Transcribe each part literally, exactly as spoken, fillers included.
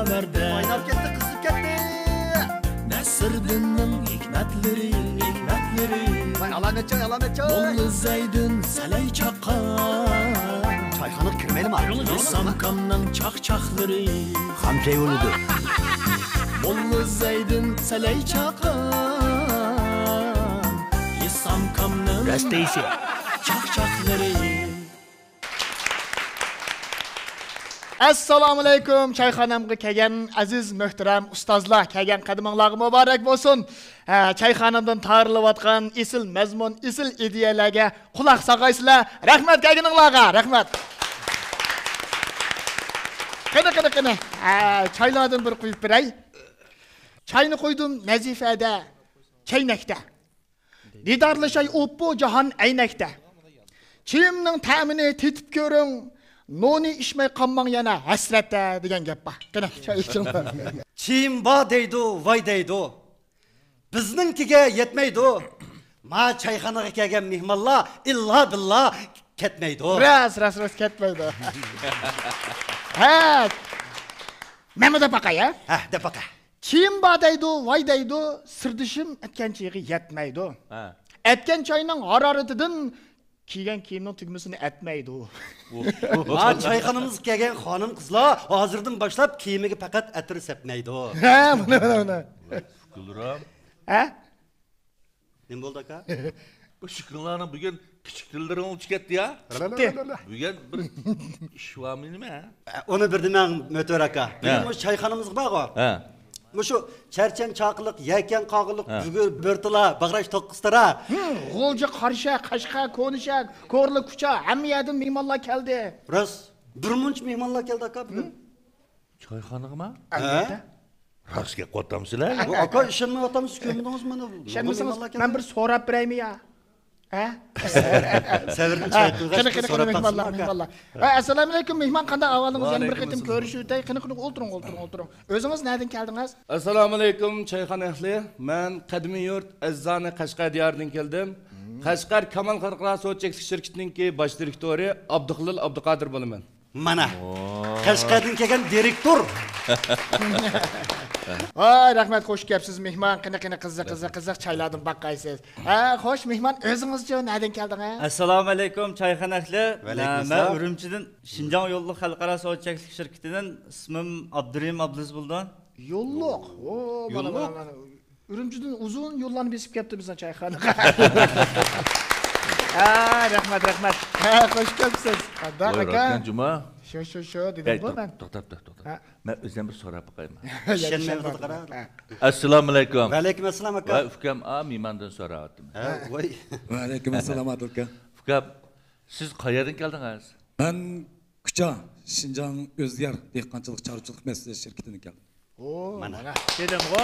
ئايناپ كەتتى، قىزىپ كەتتى. نەسىردىننىڭ ھېكمەتلىرى، ھېكمەتلىرى. ۋاي، ئالامەتچاي، ئالامەتچاي. موللا زەيدىن سەلەي چاققان. چايخانىغا كىرمەيلىما؟ ئېسامكامنىڭ چاقچاقلىرى. خام چاي بولىدۇ. موللا زەيدىن سەلەي چاققان. ئېسامكامنىڭ راست دەيسەن. چاقچاقلىرى. ئەسسالامۇئەلەيكۇم، چايخانامغا كەلگەن ئەزىز مۆھتەرەم ئۇستازلار، كەلگەن قەدىمىڭلارغا مۇبارەك بولسۇن. ھە، چايخانامدىن تارىلىۋاتقان ئېسىل مەزمۇن، ئېسىل ئىدىيەلەرگە قۇلاق ساغايسىلەر. رەھمەت كەلگىنىڭلارغا، رەھمەت. قېنى، قېنى، قېنى. ھە، چايلاردىن بىر قۇيۇپ بېرەي. چاينى قۇيدۇم نەزىپەدە، چەينەكتە. دىدارلىشاي ئوپپۇ جاھان ئەينەكتە. چېيىمنىڭ تەمىنى تېتىپ كۆرۈڭ، نونى ئىچمەي قالماڭ يەنە ھەسرەتتە دېگەن گەپ بار. قېنى، چاي ئىچىڭلار. چېيىم بار دەيدۇ، ۋاي دەيدۇ. بىزنىڭكىگە يەتمەيدۇ. ما چايخانىغا كەلگەن مېھمانلار ئىللا بىللا كەتمەيدۇ. راست، راست، راست كەتمەيدۇ. ھە. مەنمۇ دەپ باقاي، ھە؟ ھە، دەپ باقە. چېيىم بار دەيدۇ، ۋاي دەيدۇ، سىردىشىم ئەتكەن چېيىغا يەتمەيدۇ. ھە. ئەتكەن چاينىڭ ھارارىتىدىن كىيگەن كىيىمنىڭ تۈگمىسىنى ئەتمەيدۇ. ھا، چايخانىمىزغا كەلگەن خانىم-قىزلار ھازىردىن باشلاپ كىيىمىگە پەقەت ئەتىر سەپمەيدۇ. ھە، مانا، مانا، مانا. گۈلرام. ھە؟ نېمە بولدى، ئاكا؟ بۇ شۇكرۇللانىڭ بۈگۈن كىچىك تىللىرىڭ ئۇچۇپ كەتتى يا. چىقتى. بۈگۈن بىر ئىش بارمۇ نېمە؟ ئۇنى بىر دېمەڭ، مۆتىۋەر ئاكا. ھە. بۈگۈن مۇشۇ چايخانىمىزغا بارغۇ. ھە. مۇشۇ چەرچەن چاقىلىق، يەكەن قاغىلىق، ھە، بۈگۈر بىرتالا، باغراش توققۇزتارا. ھىم، غۇلجا، قاراشاھار، قەشقەر، كونىشەھەر، كورلا كۇچا، ھەممە يەردىن مېھمانلار كەلدى. راست. بىر مۇنچە مېھمانلار كەلدى، ئاكا، بۈگۈن. ھىم. چايخانىغىما؟ ھە؟ ئەلۋەتتە. راست گەپ قىلىۋاتامسىلەر؟ بۇ ئاكا ئىشەنمەيۋاتامسىز، كۆرمىدىڭىزمۇ مانا بۇ؟ ئىشەنمىسىڭىز، مەن بىر سوراپ بېرەيمۇ يا؟ ھە؟ سەۋرنى چىقىپ قويغاچ، قېنى، قېنى، سوراپ قېنى، باقسىنا مېھمانلار، ئاكا. مېھمانلار. ھە، ئەسسالامۇئەلەيكۇم، مېھمان، قانداق ئەھۋالىڭىز؟ يەنە بىر قېتىم كۆرۈشۈۋېتەي. قېنى، قېنى، ئولتۇرۇڭ، ئولتۇرۇڭ، ئولتۇرۇڭ. ئۆزىڭىز نەدىن كەلدىڭىز؟ ئەسسالامۇئەلەيكۇم، چايخانا ئەھلى. مەن قەدىمىي يۇرت ئەزىزانە قەشقەر دىيارىدىن كەلدىم. قەشقەر كامال خەلقئارا سودا چەكلىك شىركىتىنىڭكى باش دىرېكتورى ئابدۇخېلىل ئابدۇقادىر بولىمەن. مانا، قەشقەردىن كەلگەن دىرېكتور. ۋاي، رەھمەت، خوش كەپسىز، مېھمان. قېنى، قېنى، قىزىق، قىزىق، قىزىق چايلاردىن باققايسىز. ھە، خوش، مېھمان، ئۆزىڭىزچۇ، نەدىن كەلدىڭىز؟ ئەسسالامۇئەلەيكۇم، چايخانا ئەھلى. ۋەئەلەيكۇم ئەسسالام. مەن ئۈرۈمچىدىن شىنجاڭ يوللۇق خەلقئارا سودا چەكلىك شىركىتىدىن، ئىسمىم ئابدۇرېھىم ئابلىز بولىدۇ. يوللۇق. ئو، مانا، مانا، يوللۇق. مانا. ئۈرۈمچىدىن ئۇزۇن يوللارنى بېسىپ كەپتۇ بىزنىڭ چايخانىغا. ھە، رەھمەت، رەھمەت. ھە، خوش كەپسىز. قانداق، ۋاي، ئاكا؟ راتكەن جۇما. شۇ، شۇ، شۇ دېدىمغۇ مەن. توختاپ، توختاپ، توختاپ. ھە. مەن ئۆزۈم بىر سوراپ باقايمەن. ئىشەنمەيۋاتىدۇ، قارا. ھە. ئەسسالامۇئەلەيكۇم. ۋەئەلەيكۇم ئەسسالام، ئاكا. ۋاي، ئۇكام، ئا، مېھماندىن سوراۋاتىمەن. ھە، ۋاي. ۋەئەلەيكۇم ئەسسالام، ئادىل ئاكا. ئۇكام، سىز قەيەردىن كەلدىڭىز؟ مەن كۇچا، شىنجاڭ ئۆزگەر دېھقانچىلىق چارۋىچىلىق مەسلىھەت شىركىتىدىن كەلدىم. ئو، مانا. مانا. دېدىمغۇ.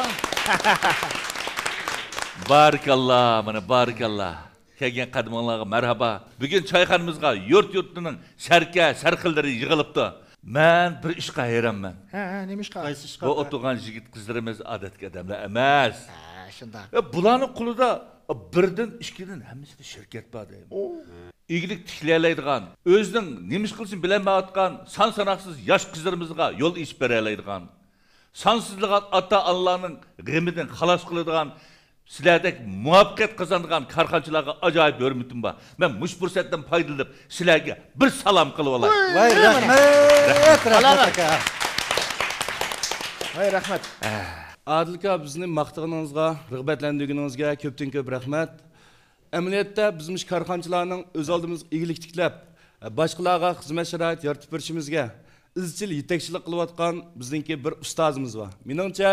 بارىكاللا، مانا، بارىكاللا. كەلگەن قەدىمىڭلارغا مەرھابا. بۈگۈن چايخانىمىزغا يۇرت-يۇرتنىڭ سەركە، سەرخىللىرى يىغىلىپتۇ. مەن بىر ئىشقا ھەيرانمەن. ھە، ھە، نېمە ئىشقا؟ قايسى ئىشقا؟ بۇ ئولتۇرغان يىگىت قىزلىرىمىز ئادەتتىكى ئادەملەر ئەمەس. ھە، شۇنداق. ئە، بۇلارنىڭ قولىدا بىردىن، ئىككىدىن، ھەممىسىدە شىركەت بار دەيمەن. ئو. ئىگىلىك تىكلىيەلەيدىغان، ئۆزىنىڭ نېمە ئىش قىلىشىنى بىلەلمەيۋاتقان سان-ساناقسىز ياش قىزلىرىمىزغا يول ئېچىپ بېرەلەيدىغان، سانسىزلىغان ئاتا-ئانىلارنىڭ غېمىدىن خالاس قىلىدىغان، سىلەردەك مۇۋەپپەقىيەت قازانغان كارخانىچىلارغا ئاجايىپ ھۆرمىتىم بار. مەن مۇشۇ پۇرسەتتىن پايدىلىنىپ سىلەرگە بىر سالام قىلىۋالاي. ۋاي، رەھمەت، رەھمەت ئاكا. ۋاي، رەھمەت. ئادىل ئاكا، بىزنى ماختىغىنىڭىزغا، رىغبەتلەندۈرگىنىڭىزگە كۆپتىن كۆپ رەھمەت. ئەمەلىيەتتە، بىز مۇشۇ كارخانىچىلارنىڭ ئۆز ئالدىمىزغا ئىگىلىك تىكلەپ، باشقىلارغا خىزمەت شارائىتى يارىتىپ بېرىشىمىزگە ئىزچىل يېتەكچىلىك قىلىۋاتقان بىزنىڭكى بىر ئۇستازىمىز بار. مېنىڭچە،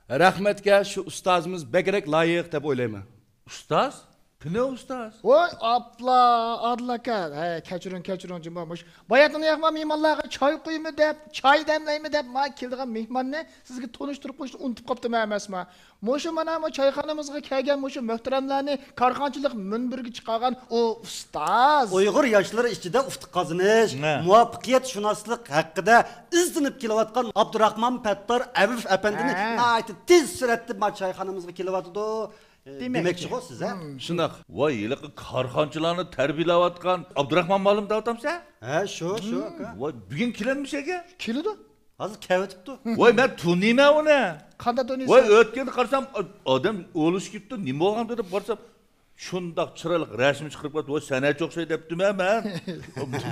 رەھمەتكە شۇ ئۇستازىمىز بەكرەك لايىق دەپ ئويلايمەن. ئۇستاز؟ قېنى ئۇستاز؟ ۋاي، ئاپلا، ئادىل ئاكا. ھەي، كەچۈرۈڭ، كەچۈرۈڭ، جۇمۇ مۇش. باياتىن ياقما مېھمانلارغا چاي قۇيىمۇ دەپ، چاي دەملەيمۇ دەپ، ما كېلىدىغان مېھماننى سىزگە تونۇشتۇرۇپ قويۇشنى ئۇنتۇپ قاپتىمەن ئەمەسما؟ مۇشۇ مانا بۇ چايخانىمىزغا كەلگەن مۇشۇ مۆھتەرەملەرنى كارخانىچىلىق مۇنبىرىگە چىقارغان ئۇ ئۇستاز. ئۇيغۇر ياشلىرى ئىچىدە ئۇتۇق قازىنىش، ھە، مۇۋەپپەقىيەتشۇناسلىق ھەققىدە ئىزدىنىپ كېلىۋاتقان ئابدۇراخمان پەتتار ئەۋف ئەپەندىنى، ھە، ناھايىتى تېز سۈرئەتتە ما چايخانىمىزغا كېلىۋاتىدۇ، ئە، دېمەكچى. دېمەكچىغۇ سىز، ھە؟ ھىم. شۇنداق. ۋاي، ھېلىقى كارخانىچىلارنى تەربىيەلەۋاتقان ئابدۇراخمان مۇئەللىم دەۋاتامسەن؟ ھە، شۇ، شۇ، ھىم، ئاكا. ۋاي، بۈگۈن كېلەممىش ئەگە؟ كېلىدۇ. ھازىر كەۋېتىپتۇ. ۋاي، مەن تونۇيمەن ئۇنى. قانداق تونۇيسىز؟ ۋاي، ئۆتكەندە قارىسام، ئادەم ئولۇشۇپ كېتىپتۇ، نېمە بولغاندۇ دەپ قارىسام، شۇنداق چىرايلىق رەسىم چىقىرىپ قويۇپتۇ. ۋاي، سەنئەتچى ئوخشايدۇ دەپتىمەن مەن.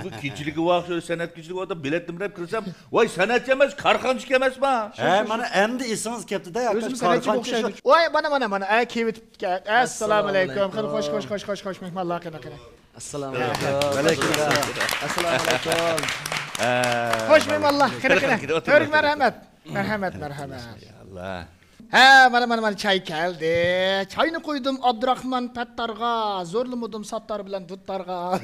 بۇ كېچىلىكى بار، شۇ سەنئەت كېچىلىكى بار دەپ بىلەتتىن بېرىپ كىرسەم، ۋاي، سەنئەتچى ئەمەس، كارخانىچى ئىكەنمەسما؟ ھە، مانا ئەمدى ئېسىڭىز كەپتۇ-دە، ئۆزىمۇ سەنئەتچى كارخانىچى ئوخشايدۇ. ۋاي، مانا، مانا، مانا، ئە، كېۋېتىپتىكەن. ئەسسالامۇ ئەلەيكۇم. قېنى، خوش، خوش، خوش، خوش، خوش، مېھمانلار، قېنى، قېنى. ئەسسالامۇئەلەيكۇم. ۋەئەلەيكۇم ئەسسالام. ئەسسالامۇئەلەيكۇم. ھە، خوش مېھمانلار، قېنى، قېنى. كېلىڭ، ئولتۇرۇڭ، كۆرۈك، ئولتۇرۇڭ. مەرھەمەت. مەرھەمەت، مەرھەمەت. يا ئاللا. ھە، مانا، مانا، مانا، چاي كەلدى. چاينى قۇيدۇم ئابدۇراخمان پەتتارغا، زورلىمىدىم ساتتار بىلەن دۇتتارغا.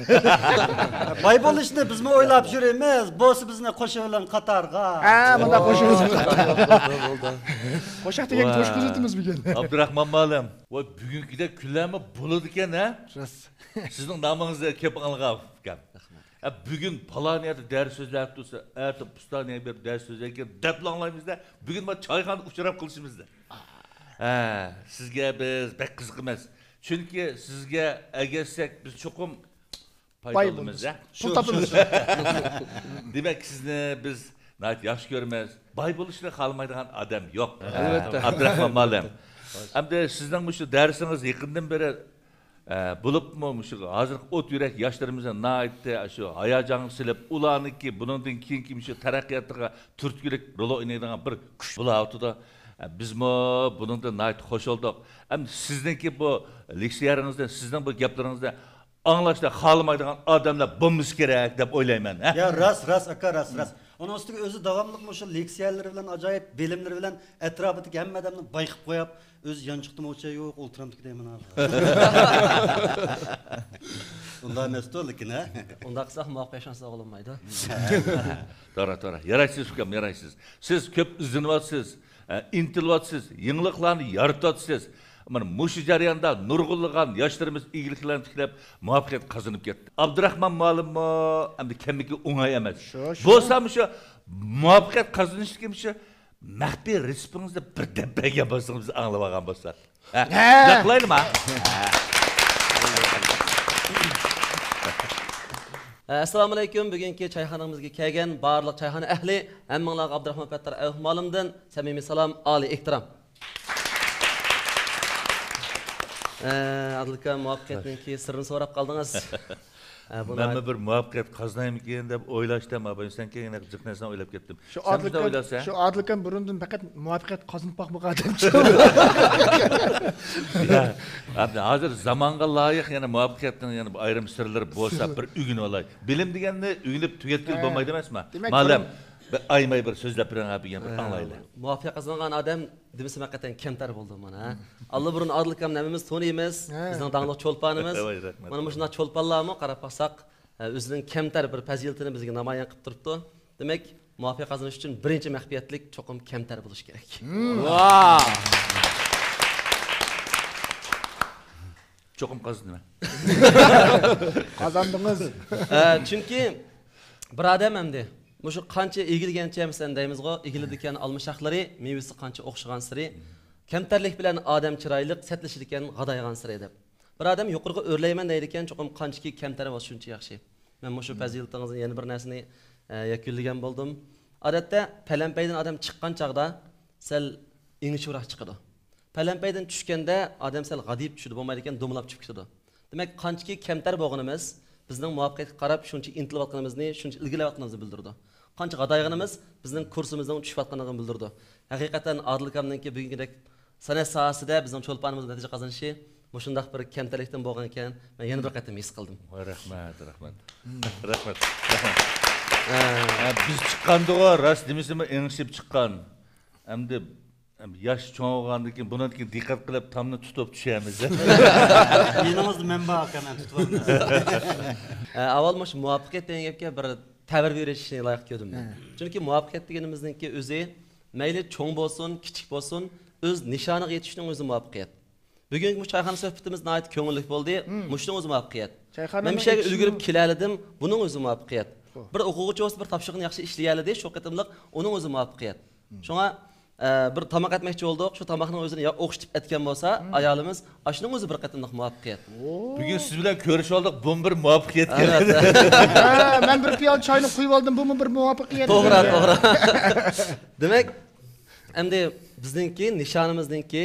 باي بولۇشنى بىزمۇ ئويلاپ يۈرىمىز، بولسا بىزنى قوشۇۋېلىڭ قاتارغا. ھە، مۇنداق قوشۇۋېلىڭ. بولدى، بولدى. قوشاق دېگەن ۋاي. قوشۇپ كۆرسىتىمىز بۈگۈن. ئابدۇراخمان مۇئەللىم، ۋاي، بۈگۈنكىدەك كۈنلەرمۇ بولىدىكەن، ھە؟ راست. سىزنىڭ نامىڭىزنى كېپىڭىزگە ئالغان ئىكەن. رەھمەت. ھە، بۈگۈن پالان يەردە دەرس سۆزلەپ تۇرسا، ئەتە پۇستانىيەگە بېرىپ دەرس سۆزلەيدىكەن دەپلا ئاڭلايمىز-دە، بۈگۈن مانا چايخانىدا ئۇچراپ قېلىشىمىز-دە. ھە، سىزگە بىز بەك قىزىق ئەمەس. چۈنكى سىزگە ئەگەشسەك، بىز چوقۇم پايدا باي ئالىمىز، بولىمىز. ھە؟ پۇل تاپىمىز. دېمەك، سىزنى بىز ناھايىتى ياخشى كۆرىمىز. باي بولۇشنى خالىمايدىغان ئادەم يوق. ئەلۋەتتە. ئابدۇراخمان مۇئەللىم. ئەمدى سىزنىڭ مۇشۇ دەرسىڭىز يېقىندىن بېرى، ئە، بولۇپمۇ مۇشۇ ھازىرقى ئوت يۈرەك ياشلىرىمىزنى ناھايىتى شۇ ھاياجانغا سېلىپ، ئۇلارنىڭكى بۇنىڭدىن كېيىنكى مۇشۇ تەرەققىياتىغا تۈرتكىلىك رول ئوينايدىغان بىر كۈچ بولاۋاتىدۇ. ئە، بىزمۇ بۇنىڭدىن ناھايىتى خۇش بولدۇق. ئەمدى سىزنىڭكى بۇ لېكسىيەلىرىڭىزدىن، سىزنىڭ بۇ گەپلىرىڭىزدىن ئاڭلاشنى خالىمايدىغان ئادەملەر بولمىسا كېرەك دەپ ئويلايمەن، ھە؟ يا، راست، راست، ئاكا، راست، راست. ئۇنىڭ ئۈستىگە ئۆزى داۋاملىق مۇشۇ لېكسىيەلىرى بىلەن، ئاجايىپ بىلىملىرى بىلەن ئەتراپىدىكى ھەممە ئادەمنى بايقىپ قويۇپ، ئۆزى يانچۇقتىمۇ ئوچاق يوق، ئولتۇرامدىكى دەيمەن ھازىر. ئۇنداق ئەمەستۇ، لېكىن، ھە؟ ئۇنداق قىلساق مۇۋەپپەقىيەت شانسى بولمايدۇ. توغرا، توغرا. يارايسىز، ئۇكام، يارايسىز. سىز كۆپ ئىزدىنىۋاتىسىز. ئە، ئىنتىلىۋاتىسىز، يېڭىلىقلارنى يارىتىۋاتىسىز. مانا مۇشۇ جەرياندا نۇرغۇنلىغان ياشلىرىمىز ئىگىلىكلەرنى تىكلەپ، مۇۋەپپەقىيەت قازىنىپ كەتتى. ئابدۇراخمان مۇئەللىممۇ ئەمدى كەممىكى ئوڭاي ئەمەس. شۇ، شۇ. بولسا مۇشۇ مۇۋەپپەقىيەت قازىنىشتىكى مۇشۇ مەخپىي رېتسېپىڭىزنى بىردەم بەرگەن بولسىڭىز، بىز ئاڭلىۋالغان بولساق. ھە، ھە. شۇنداق قىلايلىما؟ ھە. ئەسسالامۇئەلەيكۇم. بۈگۈنكى چايخانىمىزغا كەلگەن بارلىق چايخانا ئەھلى، ھەممىڭلارغا ئابدۇراخمان پەتتار ئەۋف مۇئەللىمدىن سەمىمىي سالام، ئالىي ئېھتىرام. ئە، ئادىل ئاكا، مۇۋەپپەقىيەتنىڭكى سىرىنى سوراپ قالدىڭىز. ئە، بۇ مەنمۇ ناھايىتى بىر مۇۋەپپەقىيەت قازىنايمىكىن دەپ ئويلاشتىم، ئابايىم، سەن كەينىدە جىق نەرسىنى ئويلاپ كەتتىم. شۇ سەن ئادىل مۇشۇنداق ئاكا، ئويلارسەن؟ شۇ ئادىل ئاكام بۇرۇندىن پەقەت مۇۋەپپەقىيەت قازىنىپ باقمىغان ئادەمچۇ. يا، ئەمدى ھازىر زامانغا لايىق يەنە مۇۋەپپەقىيەتنىڭ يەنە بىر ئايرىم سىرلىرى بولسا، بىر ئۆگىنىۋالاي. بىلىم دېگەننى ئۆگىنىپ تۈگەتكىلى ھە. بولمايدۇ ئەمەسما؟ دېمەك، مۇئەللىم، بۇرۇن بىر ئايىماي بىر سۆزلەپ بېرىڭ، بىر يەنە بىر ھە. ئاڭلايلى. مۇۋەپپەقىيەت قازانغان ئادەم دېمىسەم ھەقىقەتەن كەمتەر بولدۇم مانا، ھە؟ ئاللىبۇرۇن ئادىل ئاكامنى ھەممىمىز تونۇيمىز. ھە. بىزنىڭ داڭلىق چولپانىمىز. ۋاي، رەھمەت. مانا مۇشۇنداق چولپانلارمۇ قاراپ باقساق، ئە، ئۆزىنىڭ كەمتەر بىر پەزىلىتىنى بىزگە نامايان قىلىپ تۇرۇپتۇ. دېمەك، مۇۋەپپەقىيەت قازىنىش ئۈچۈن بىرىنچى مەخپىيەتلىك چوقۇم كەمتەر بولۇش كېرەك. ۋاھ! چوقۇم قازىنىمەن. قازاندىڭىز. ئە، چۈنكى بىر ئادەم ئەمدى مۇشۇ قانچە ئىگىلىگەنچە مەسىلەن دەيمىزغۇ، ئىگىلىدىكەن ئالما شاخلىرى، مېۋىسى قانچە ئوخشىغانسېرى، كەمتەرلىك بىلەن ئادەم چىرايلىق، سەتلىشىدىكەن غادايغانسېرى دەپ. بىر ئادەم يۇقىرىغا ئۆرلەيمەن دەيدىكەن، چوقۇم قانچىكى كەمتەر بولسا شۇنچە ياخشى. مەن مۇشۇ پەزىلىتىڭىزنى يەنە بىر نەرسىنى، ئە، يەكۈنلىگەن بولدۇم. ئادەتتە پەلەمپەيدىن ئادەم چىققان چاغدا سەل ئېڭىچىۋراق چىقىدۇ. پەلەمپەيدىن چۈشكەندە ئادەم سەل غادىيىپ چۈشىدۇ، بولمايدىكەن دومىلاپ چۈشۈپ كېتىدۇ. دېمەك، قانچىكى كەمتەر بولغىنىمىز بىزنىڭ مۇۋەپپەقىيەتكە قاراپ شۇنچە ئىنتىلىۋاتقىنىمىزنى، شۇنچە ئىلگىرىلەۋاتقىنىمىزنى بىلدۈرىدۇ. قانچە غادايغىنىمىز بىزنىڭ كۇرسىمىزنىڭ چۈشۈۋاتقانلىقىنى بىلدۈرىدۇ. ھەقىقەتەن ئادىل ئاكامنىڭكى بۈگۈنكىدەك سەنئەت ساھەسىدە بىزنىڭ چولپانىمىز نەتىجە قازىنىشى مۇشۇنداق بىر كەمتەرلىكتىن بولغانىكەن، مەن يەنە بىر قېتىم ھېس قىلدىم. ۋاي، رەھمەت، رەھمەت. رەھمەت، رەھمەت. ھە. ھە، بىز چىققاندىغۇ، راست دېمىسىمۇ ئېڭىشىپ چىققان. ئەمدى ياش چوڭ بولغاندىن كېيىن، بۇنىڭدىن كېيىن دىققەت قىلىپ تامنى تۇتۇپ چۈشەمىز. يېنىڭىزدا مەن بار ئاكا، مەن تۇتۇۋالىمەن. ئە، ئاۋۋال مۇشۇ مۇۋەپپەقىيەت دېگەن گەپكە بىر تەبىر بېرىشنى لايىق كۆردۈم مەن. ھە. چۈنكى مۇۋەپپەقىيەت دېگىنىمىزنىڭكى ئۆزى مەيلى چوڭ بولسۇن، كىچىك بولسۇن، ئۆز نىشانىغا يېتىشنىڭ ئۆزى مۇۋەپپەقىيەت. بۈگۈنكى مۇشۇ چايخانا سۆھبىتىمىز ناھايىتى كۆڭۈللۈك بولدى. مم. مۇشۇنىڭ ئۆزى مۇۋەپپەقىيەت. چايخانىنىڭ مەن مۇشۇ يەرگە ئېچىشىمۇ ئۈلگۈرۈپ كېلەلىدىم، بۇنىڭ ئۆزى مۇۋەپپەقىيەت. خو. بىر ئوقۇغۇچى بولسا بىر تاپشۇرۇقنى ياخشى ئىشلىيەلىدى، شۇ قېتىملىق، ئۇنىڭ ئۆزى مۇۋەپپەقىيەت. مم. شۇڭا ئە، بىر تاماق ئەتمەكچى بولدۇق. شۇ تاماقنىڭ ئۆزىنى يا ئوخشىتىپ ئەتكەن بولسا، ئايالىمىز، ئاشۇنىڭ ئۆزى بىر قېتىملىق مۇۋەپپەقىيەت. بۈگۈن سىز بىلەن كۆرۈشۈۋالدۇق، بۇمۇ بىر مۇۋەپپەقىيەت. ئەلۋەتتە. ھە، مەن بىر پىيالە چاينى قۇيۇۋالدىم، بۇمۇ بىر مۇۋەپپەقىيەت. توغرا، توغرا. دېمەك، ئەمدى بىزنىڭكى نىشانىمىزنىڭكى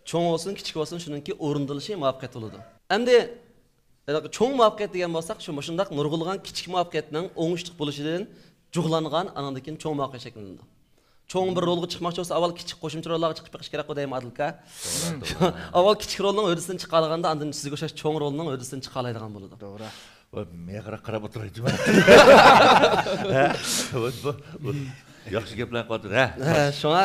چوڭ بولسۇن، كىچىك بولسۇن، شۇنىڭكى ئورۇندىلىشى مۇۋەپپەقىيەت بولىدۇ. ئەمدى ھېلىقى چوڭ مۇۋەپپەقىيەت دېگەن بولساق، شۇ مۇشۇنداق نۇرغۇنلىغان كىچىك مۇۋەپپەقىيەتنىڭ ئوڭۇشلۇق بولۇشىدىن جۇغلانغان، ئانىڭدىن كېيىن چوڭ مۇۋەپپەقىيەت شەكىللىنىدۇ. چوڭ بىر رولغا چىقماقچى بولسا، ئاۋۋال كىچىك قوشۇمچە روللارغا چىقىپ بېقىش كېرەكقۇ دەيمەن، ئادىل ئاكا. توغرا، توغرا. ئاۋۋال كىچىك رولنىڭ ھۆددىسىدىن چىقالىغاندا، ئاندىن سىزگە ئوخشاش چوڭ رولنىڭ ھۆددىسىدىن چىقالايدىغان بولىدۇ. توغرا. ۋاي، مېغىراق قاراپ ئولتۇرايچۇ. ھە؟ بۇ، بۇ، بۇ ياخشى گەپلەرنى قىلىۋاتىدۇ، ھە؟ ھە، شۇڭا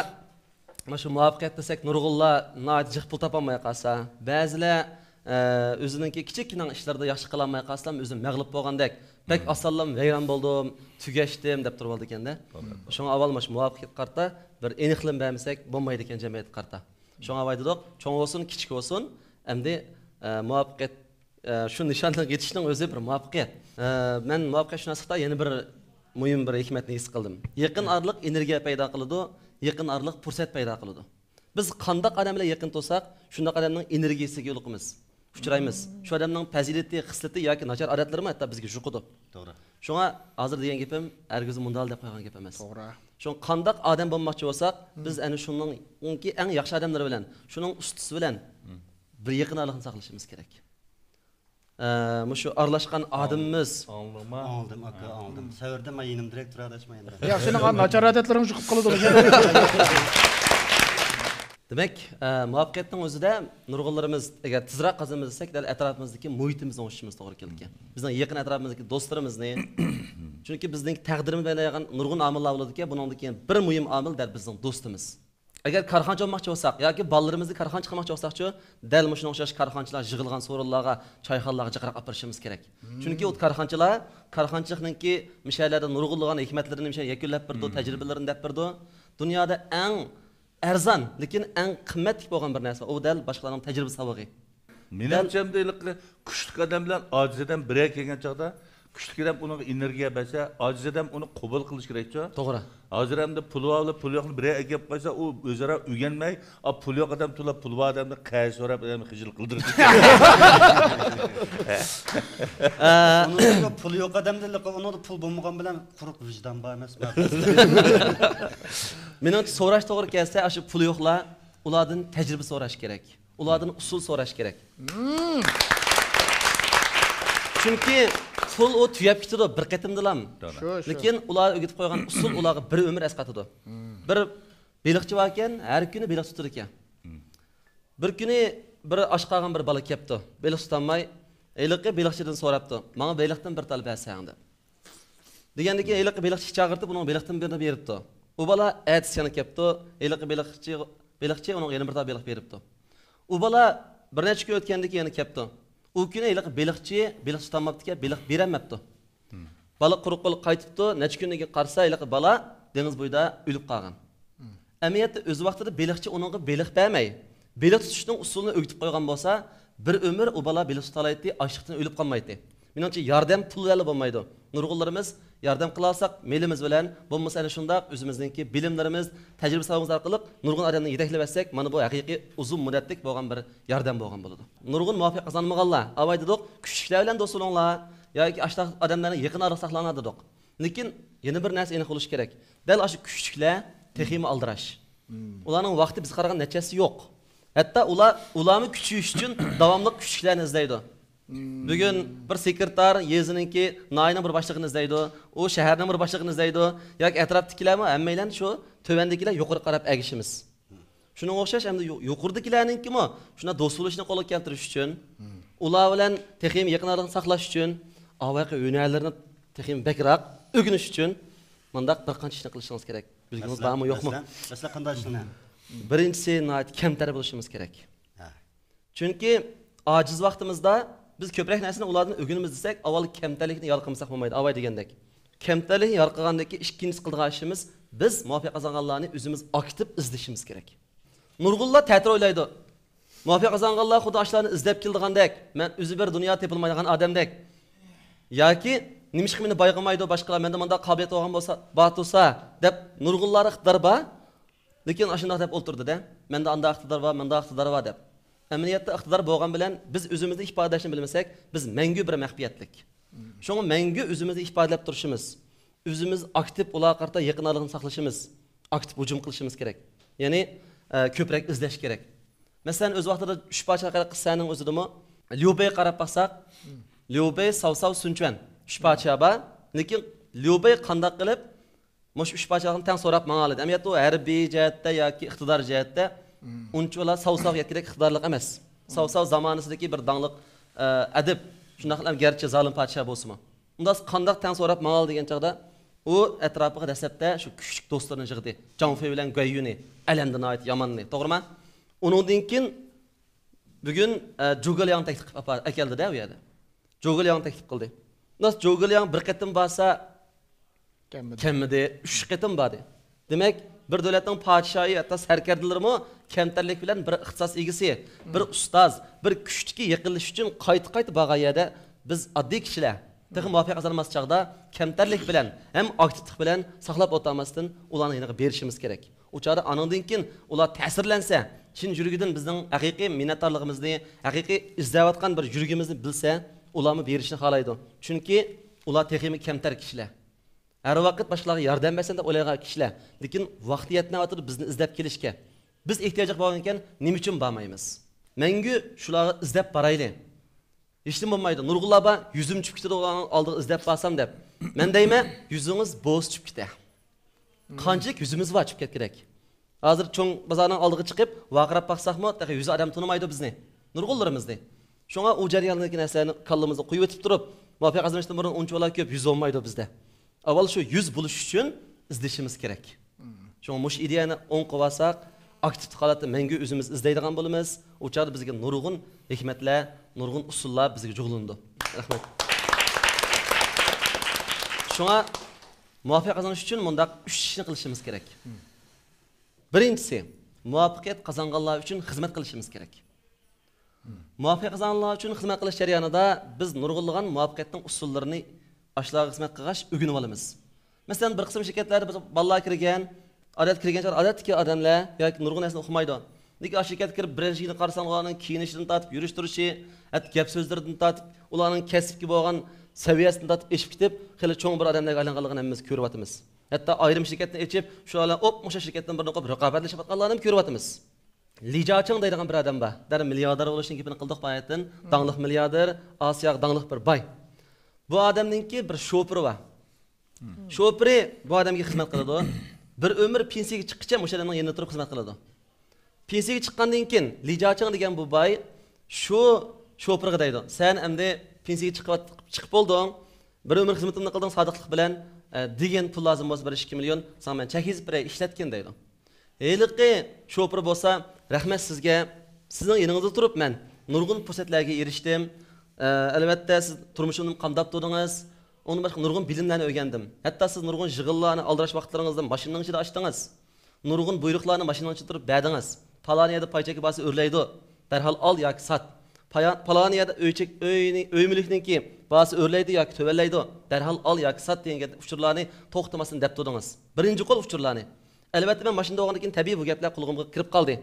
مانا شۇ مۇۋەپپەقىيەت دېسەك، نۇرغۇنلار ناھايىتى جىق پۇل تاپالماي قالسا، بەزىلەر، ئە، ئۆزىنىڭكى كىچىككىنە ئىشلىرىدا ياخشى قىلالماي قالسىلا، ئۆزى مەغلۇپ بولغاندەك، بەك ئاسانلا ۋەيران بولدۇم، تۈگەشتىم دەپ تۇرۇۋالىدىكەن-دە. شۇڭا ئاۋۋال مانا شۇ مۇۋەپپەقىيەتكە قارىتا بىر ئېنىقلىما بەرمىسەك بولمايدىكەن جەمئىيەتكە قارىتا. شۇڭا ئاۋاي دېدۇق، چوڭ بولسۇن، كىچىك بولسۇن، ئەمدى، ئە، مۇۋەپپەقىيەت ئە، شۇ نىشانغا يېتىشنىڭ ئۆزى بىر مۇۋەپپەقىيەت. ئە، مەن مۇۋەپپەقىيەت شۇناسلىقتا يەنە بىر مۇھىم بىر ھېكمەتنى ھېس قىلدىم. يېقىن ئارىلىق ئېنېرگىيە پەيدا قىلىدۇ، يېقىن ئارىلىق پۇرسەت پەيدا قىلىدۇ. بىز قانداق ئادەم بىلەن يېقىن تۇرساق، شۇنداق ئادەمنىڭ ئېنېرگىيىسىگە يولۇقىمىز، ئۇچرايمىز. شۇ ئادەمنىڭ پەزىلىتى، خىسلىتى ياكى ناچار ئادەتلىرىمۇ ھەتتا بىزگە يۇقىدۇ. توغرا. شۇڭا ھازىر دېگەن گېپىم ھەرگىزمۇ مۇنداق دەپ قويغان گەپ ئەمەس. توغرا. شۇڭا قانداق ئادەم بولماقچى بولساق، بىز ئەنە شۇنىڭكى ئەڭ ياخشى ئادەملىرى بىلەن، شۇنىڭ ئۇستىسى بىلەن بىر يېقىن ئارىلىقنى ساقلىشىمىز كېرەك. ئە، مۇشۇ ئارىلاشقان ئادىمىمىز. ئاڭلىدىڭما؟ ئاڭلىدىم، ئاكا، ئاڭلىدىم. سەۋردە مەن يېنىمدا دىرېكتور ئاداش مەن يەنە. يا، سېنىڭ ناچار ئادەتلىرىڭ چىقىپ قالىدۇ. دېمەك، ئە، مۇۋەپپەقىيەتنىڭ ئۆزىدە نۇرغۇنلىرىمىز ئەگەر تېزرەك قازىنىمىز دېسەك، دەل ئەتراپىمىزدىكى مۇھىتىمىزنى ئوڭشىشىمىز توغرا كېلىدىكەن. بىزنىڭ يېقىن ئەتراپىمىزدىكى دوستلىرىمىزنى، چۈنكى بىزنىڭ تەقدىرىمىز بەلگىلەيدىغان نۇرغۇن ئامىللار بولىدىكەن، بۇنىڭدىكى بىر مۇھىم ئامىل دەل بىزنىڭ دوستىمىز. ئەگەر كارخانىچى بولماقچى بولساق ياكى بالىلىرىمىزنى كارخانىچى قىلماقچى بولساقچۇ، دەل مۇشۇنىڭغا ئوخشاش كارخانىچىلار يىغىلغان سورۇنلارغا، چايخانىلارغا جىقراق ئاپىرىشىمىز كېرەك. چۈنكى ئۇ كارخانىچىلار كارخانىچىلىقنىڭكى مۇشۇ يەرلەردە نۇرغۇنلىغان ھېكمەتلىرىنى مۇشۇ يەرگە يەكۈنلەپ بېرىدۇ، تەجرىبىلىرىنى دەپ بېرىدۇ. دۇنيادا ئەڭ ئەرزان، لېكىن ئەڭ قىممەتلىك بولغان بىر نەرسە، ئۇ دەل باشقىلارنىڭ تەجرىبە ساۋىقى. مېنىڭچە، ئەمدى ھېلىقى كۈچلۈك ئادەم بىلەن ئاجىز ئادەم بىر يەرگە كەلگەن چاغدا، كۈچلۈك ئادەم ئۇنىڭغا ئېنېرگىيە بەرسە، ئاجىز ئادەم ئۇنى قوبۇل قىلىشى كېرەكچۇ؟ توغرا. ھازىر ئەمدى پۇلى بار بىلەن پۇلى يوقنى بىر يەرگە ئەكەپ قويسا، ئۇ ئۆزئارا ئۆگەنمەي، ئا، پۇلى يوق ئادەم تولا پۇلى بار ئادەمدىن قەرز سوراپ ئادەمنى خىجىل قىلدۇرىدۇ. ئۇنىڭدا پۇلى يوق ئادەمدە، ئۇنىڭدا پۇل بولمىغان بىلەن قۇرۇق ۋىجدان بار ئەمەسمۇ؟ مېنىڭچە، سوراش توغرا كەلسە، ئاشۇ پۇلى يوقلار ئۇلاردىن تەجرىبە سوراش كېرەك. ئۇلاردىن ئۇسۇل سوراش كېرەك. چۈنكى پۇل ئۇ تۈگەپ كېتىدۇ بىر قېتىمدىلام. شۇ، شۇ. لېكىن ئۇلار ئۆگىتىپ قويغان ئۇسۇل ئۇلارغا بىر ئۆمۈر ئەسقاتىدۇ. بىر بېلىقچى باركەن، ھەر كۈنى بېلىق تۇتىدىكەن. بىر كۈنى بىر ئاچ قالغان بىر بالا كەپتۇ. بېلىق تۇتالماي، ھېلىقى بېلىقچىدىن سوراپتۇ، ماڭا بېلىقتىن بىر تال بەرسەڭ دەپ. دېگەندىكىن ھېلىقى بېلىقچى چاقىرتىپ، ئۇنىڭغا بېلىقتىن بىرنى بېرىپتۇ. ئۇ بالا ئەتىسى يەنە كەپتۇ. ھېلىقى بېلىقچى، بېلىقچى ئۇنىڭغا يەنە بىر تال بېلىق بېرىپتۇ. ئۇ بالا بىر نەچچە كۈن ئۆتكەندىن كېيىن يەنە كەپتۇ. ئۇ كۈنى ھېلىقى بېلىقچى بېلىق تۇتالماپتىكەن، بېلىق بېرەلمەپتۇ. بالا قۇرۇق قوللۇق قايتىپتۇ. نەچچە كۈندىن كېيىن قارىسا، ھېلىقى بالا دېڭىز بويىدا ئۆلۈپ قالغان. ئەمەلىيەتتە ئۆز ۋاقتىدا بېلىقچى ئۇنىڭغا بېلىق بەرمەي، بېلىق تۇتۇشنىڭ ئۇسۇلىنى ئۆگىتىپ قويغان بولسا، بىر ئۆمۈر ئۇ بالا بېلىق تۇتالايتتى، ئاچلىقتىن ئۆلۈپ قالمايتتى. مېنىڭچە، ياردەم پۇل بىلەنلا بولمايدۇ. نۇرغۇنلىرىمىز ياردەم قىلالىساق، مېلىمىز بىلەن، بولمىسا ئەنە شۇنداق ئۆزىمىزنىڭكى بىلىملىرىمىز، تەجرىبە ساۋىيىمىز ئارقىلىق نۇرغۇن ئادەمنى يېتەكلىۋەتسەك، مانا بۇ ھەقىقىي ئۇزۇن مۇددەتلىك بولغان بىر ياردەم بولغان بولىدۇ. نۇرغۇن مۇۋەپپەقىيەت قازانمىغانلار، ئاۋاي دېدۇق، كۈچلۈكلەر بىلەن دوست بولۇڭلار ياكى ئاشۇنداق ئادەملەرنى يېقىن ئارىلىق ساقلاڭلار دېدۇق. لېكىن يەنە بىر نەرسە ئېنىق بولۇشى كېرەك. دەل ئاشۇ كۈچلۈكلەر تېخىمۇ ئالدىراش. ئۇلارنىڭ ۋاقتى بىزگە قارىغاندا نەچچە ھەسسە يوق. ھەتتا ئۇلار، ئۇلارمۇ كۈچىيىش ئۈچۈن داۋاملىق كۈچلۈكلەرنى ئىزدەيدۇ. بۈگۈن بىر سېكرېتار يېزىنىڭكى، ناھىيەنىڭ بىر باشلىقىنى ئىزدەيدۇ، ئۇ شەھەرنىڭ بىر باشلىقىنى ئىزدەيدۇ ياكى ئەتراپتىكىلەرمۇ ھەممەيلەن شۇ تۆۋەندىكىلەر يۇقىرىغا قاراپ ئەگىشىمىز. شۇنىڭغا ئوخشاش ئەمدى يۇ-، يۇقىرىدىكىلەرنىڭكىمۇ شۇنداق دوست بولۇشنى قولغا كەلتۈرۈش ئۈچۈن، ئۇلار بىلەن تېخىمۇ يېقىن ئارىلىقنى ساقلاش ئۈچۈن، ئاۋاقى ھۈنەرلىرىنى تېخىمۇ بەكرەك ئۆگىنىش ئۈچۈن مۇنداق بىر قانچە ئىشنى قىلىشىڭىز كېرەك. بىلگىڭىز بارمۇ، يوقمۇ؟ مەسىلەن، مەسىلەن، قانداق ئىشلارنى؟ بىرىنچىسى، ناھايىتى كەمتەر بولۇشىمىز كېرەك. ھە. چۈنكى ئاجىز ۋاقتىمىزدا بىز كۆپرەك نەرسىنى ئۇلاردىن ئۆگىنىمىز دېسەك، ئاۋۋال كەمتەرلىكنى يالقىمىساق بولمايدۇ، ئاۋاي دېگەندەك. كەمتەرلىكنى يالقىغاندىن كېيىن ئىككىنچىسى قىلىدىغان ئىشىمىز، بىز مۇۋەپپەقىيەت قازانغانلارنى ئۆزىمىز ئاكتىپ ئىزدىشىمىز كېرەك. نۇرغۇنلار تەتۈر ئويلايدۇ. مۇۋەپپەقىيەت قازانغانلار خۇددى ئاشۇلارنى ئىزدەپ كېلىدىغاندەك، مەن ئۆزى بىر دۇنيا تېپىلمايدىغان ئادەمدەك. ياكى نېمىشقا مېنى بايقىمايدۇ باشقىلار، مەندە مۇنداق قابىلىيەت بولغان بولسا، بار تۇرسا، دەپ نۇرغۇنلار ئىقتىدار بار. لېكىن ئاشۇنداق دەپ ئولتۇردى-دە، مەندە ئانداق ئىقتىدار بار، مۇنداق ئىقتىدار بار دەپ. ئەمەلىيەتتە ئىقتىدار بولغان بىلەن بىز ئۆزىمىزنى ئىپادىلەشنى بىلمىسەك، بىز مەڭگۈ بىر مەخپىيەتلىك. شۇڭا مەڭگۈ ئۆزىمىزنى ئىپادىلەپ تۇرۇشىمىز، ئۆزىمىز ئاكتىپ ئۇلارغا قارىتا يېقىن ئارىلىقنى ساقلىشىمىز، ئاكتىپ ھۇجۇم قىلىشىمىز كېرەك. يەنى، ئە، كۆپرەك ئىزدەش كېرەك. مەسىلەن، ئۆز ۋاقتىدا ئۈچ پادىشاھ ھەققىدە قىسسەنىڭ ئۆزىدىمۇ ليۇ بېيغا قاراپ باقساق، ليۇ بېي، ساۋ ساۋ، سۈن چۈەن، ئۈچ پادىشاھ بار. لېكىن ليۇ بېي قانداق قىلىپ مۇشۇ ئۈچ پادىشاھتىن تەڭ سوراپ ماڭالىدى. ئەمەلىيەتتە ئۇ ھەربىي جەھەتتە ياكى ئىقتىدار جەھەتتە ئۇنچىۋالا ساۋ ساۋغا يەتكۈدەك ئىقتىدارلىق ئەمەس. ساۋ ساۋ زامانىسىدىكى بىر داڭلىق، ئە، ئەدىب، شۇنداقلا گەرچە زالىم پادىشاھ بولسىمۇ. ئۇنداق قانداق تەڭ سوراپ ماڭالىدى دېگەن چاغدا ئۇ ئەتراپىغا دەسلەپتە شۇ كۈچلۈك دوستلىرىنى يىغدى. جاڭ فېي بىلەن گۇەن يۈنى ئەلەمدە ناھايىتى ياماننى، توغرىمۇ؟ ئۇنىڭدىن كېيىن بۈگۈن، ئە، جۇگېلياڭ تەكلىپ قىلىپ ئاپار-، ئەكەلدى-دە ئۇ يەردە. جۇگېلياڭ تەكلىپ قىلدى. راست، جۇگېلياڭ بىر قېتىم بارسا كەممىدى. كەممىدى ئۈچ قېتىم باردى. دېمەك، بىر دۆلەتنىڭ پادىشاھى، ھەتتا سەركەردىلىرىمۇ كەمتەرلىك بىلەن بىر ئىختىساس ئىگىسى، بىر ئۇستاز، بىر كۈچتىكى يېقىنلىشىش ئۈچۈن قايتا-قايتا بارغان يەردە بىز ئاددىي كىشىلەر، تېخى مۇۋەپپەقىيەت قازانماس چاغدا كەمتەرلىك بىلەن ھەم ئاكتىپلىق بىلەن ساقلاپ ئولتۇرماستىن، ئۇلارنىڭ يېنىغا بېرىشىمىز كېرەك. ئۇ چاغدا ئانىڭدىن كېيىن ئۇلار تەسىرلەنسە، چىن يۈرىكىدىن بىزنىڭ ھەقىقىي مىننەتدارلىقىمىزنى، ھەقىقىي ئىزدەۋاتقان بىر يۈرىكىمىزنى بىلسە، ئۇلارمۇ بېرىشنى خالايدۇ. چۈنكى ئۇلار تېخىمۇ كەمتەر كىشىلەر. ھەر ۋاقىت باشقىلارغا ياردەم بەرسەم دەپ ئويلايدىغان كىشىلەر. لېكىن ۋاقتى يەتمەيۋاتىدۇ بىزنى ئىزدەپ كېلىشكە. بىز ئېھتىياجلىق بولغانكەن، نېمە ئۈچۈن بارمايمىز؟ مەڭگۈ شۇلارغا ئىزدەپ بارايلى. ھېچنېمە بولمايدۇ. نۇرغۇنلار بار، يۈزۈم چۈشۈپ كېتىدۇ ئۇلارنىڭ ئالدىغا ئىزدەپ بارسام دەپ. مەن دەيمەن، يۈزىڭىز بوز چۈشۈپ كېتە. قانچىلىك يۈزىمىز بار چۈشۈپ كەتكۈدەك. ھازىر چوڭ بازارنىڭ ئالدىغا چىقىپ، ۋارقىراپ باقساقمۇ، تېخى يۈز ئادەم تونۇمايدۇ بىزنى. نۇرغۇنلىرىمىزنى. شۇڭا ئۇ جەرياندىكى نەرسىلەرنى كاللىمىزدا قويۇۋېتىپ تۇرۇپ، مۇۋەپپەقىيەت قازىنىشتىن بۇرۇن ئۇنچىۋالا كۆپ يۈز بولمايدۇ بىزدە. ئاۋۋال شۇ يۈز بولۇش ئۈچۈن ئىزدىشىمىز كېرەك. شۇڭا مۇشۇ ئىدىيەنى ئوڭ قىلىۋالساق، ئاكتىپ ھالەتتە مەڭگۈ ئۆزىمىز ئىزدەيدىغان بولىمىز. ئۇ چاغدا بىزگە نۇرغۇن ھېكمەتلەر، نۇرغۇن ئۇسۇللار بىزگە جۇغلىنىدۇ. رەھمەت. شۇڭا مۇۋەپپەقىيەت قازىنىش ئۈچۈن مۇنداق ئۈچ ئىشنى قىلىشىمىز كېرەك. بىرىنچىسى، مۇۋەپپەقىيەت قازانغانلار ئۈچۈن خىزمەت قىلىشىمىز كېرەك. مۇۋەپپەقىيەت قازانغانلار ئۈچۈن خىزمەت قىلىش جەريانىدا بىز نۇرغۇنلىغان مۇۋەپپەقىيەتنىڭ ئۇسۇللىرىنى ئاشۇلارغا خىزمەت قىلغاچ ئۆگىنىۋالىمىز. مەسىلەن، بىر قىسىم شىركەتلەردە بىز بالىلار كىرگەن، ئادەتتە كىرگەن چاغدا ئادەتتىكى ئادەملەر ياكى نۇرغۇن نەرسىنى ئۇقمايدۇ. لېكىن ئاشۇ شىركەتكە كىرىپ بىرىنچى يىلى قارىساڭ، ئۇلارنىڭ كىيىنىشىدىن تارتىپ، يۈرۈش تۇرۇشى، ھەتتا گەپ سۆزلىرىدىن تارتىپ، ئۇلارنىڭ كەسىپكە بولغان سەۋىيەسىدىن تارتىپ ئېشىپ كېتىپ، خېلى چوڭ بىر ئادەملەرگە ئايلانغانلىقىنى ھەممىمىز كۆرۈۋاتىمىز. ھەتتا ئايرىم شىركەتنى ئېچىپ، شۇلار بىلەن ئوپمۇشۇ شىركەتتىن بىرنى قويۇپ رىقابەتلىشىۋاتقانلارنى ھەم كۆرۈۋاتىمىز. لى جياچىڭ دەيدىغان بىر ئادەم بار. دەل مىلياردېر بولۇشنىڭ گېپىنى قىلدۇق باياتىن. داڭلىق مىلياردېر، ئاسىياغا داڭلىق بىر باي. بۇ ئادەمنىڭكى بىر شوپۇرى بار. شوپۇرى بۇ ئادەمگە خىزمەت قىلىدۇ. بىر ئۆمۈر پېنسىيەگە چىققىچە مۇشۇ ئادەمنىڭ يېنىدا تۇرۇپ خىزمەت قىلىدۇ. پېنسىيەگە چىققاندىن كېيىن، لى جياچىڭ دېگەن بۇ باي شۇ شوپۇرغا دەيدۇ، سەن ئەمدى پېنسىيەگە چىقىپ، چىقىپ بولدۇڭ. بىر ئۆمۈر خىزمىتىمنى قىلدىڭ سادىقلىق بىلەن، ئە، دېگىن پۇل لازىم بولسا بىر ئىككى مىليون، ساڭا مەن چەك يېزىپ بېرەي، ئىشلەتكىن دەيدۇ. ھېلىقى شوپۇر بولسا، رەھمەت سىزگە، سىزنىڭ يېنىڭىزدا تۇرۇپ مەن نۇرغۇن پۇرسەتلەرگە ئېرىشتىم. ئە، ئەلۋەتتە، سىز تۇرمۇشۇمنى قامداپ تۇردىڭىز. ئۇندىن باشقا نۇرغۇن بىلىملەرنى ئۆگەندىم. ھەتتا سىز نۇرغۇن يىغىنلارنى ئالدىراش ۋاقىتلىرىڭىزدا ماشىنىنىڭ ئىچىدە ئاچتىڭىز. نۇرغۇن بۇيرۇقلارنى ماشىنىنىڭ ئىچىدە تۇرۇپ بەردىڭىز. پالان يەردە پاي چېكى باھاسى ئۆرلەيدۇ، دەرھال ئال ياكى سات. پايا-، پالان يەردە ئۆي چېك-، ئۆينى، ئۆي مۈلۈكنىڭكى باھاسى ئۆرلەيدۇ ياكى تۆۋەنلەيدۇ، دەرھال ئال ياكى سات دېگەن گەپ، ئۇچۇرلارنى توختىماستىن دەپ تۇردىڭىز. بىرىنچى قول ئۇچۇرلارنى. ئەلۋەتتە، مەن ماشىنىدا بولغاندىن كېيىن تەبىئىي بۇ گەپلەر قۇلىقىمغا كىرىپ قالدى.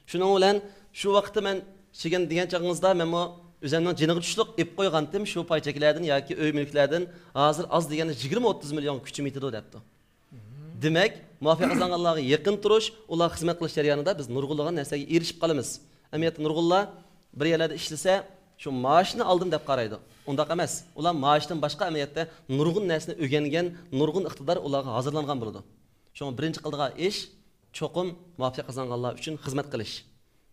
شۇنىڭ بىلەن شۇ ۋاقىتتا مەن شىگەن دېگەن چېغىڭىزدا مەنمۇ ئۆزۈمنىڭ جېنىغا چۈشلۈك ئېلىپ قويغانتىم شۇ پاي چېكىلەردىن ياكى ئۆي مۈلۈكلەردىن ھازىر ئاز دېگەندە يىگىرمە ئوتتۇز مىليونغا كۈچۈم يېتىدۇ دەپتۇ. دېمەك، مۇۋەپپەقىيەت قازانغانلارغا يېقىن تۇرۇش، ئۇلارغا خىزمەت قىلىش جەريانىدا بىز نۇرغۇنلىغان نەرسىلەرگە ئېرىشىپ قالىمىز. ئەمەلىيەتتە نۇرغۇنلار بىر يەرلەردە ئىشلىسە، شۇ مائاشنى ئالدىم دەپ قارايدۇ. ئۇنداق ئەمەس. ئۇلار مائاشتىن باشقا ئەمەلىيەتتە نۇرغۇن نەرسىنى ئۆگەنگەن، نۇرغۇن ئىقتىدار ئۇلارغا ھازىرلانغان بولىدۇ. شۇڭا بىرىنچى قىلىدىغان ئىش، چوقۇم مۇۋەپپەقىيەت قازانغانلار ئۈچۈن خىزمەت قىلىش.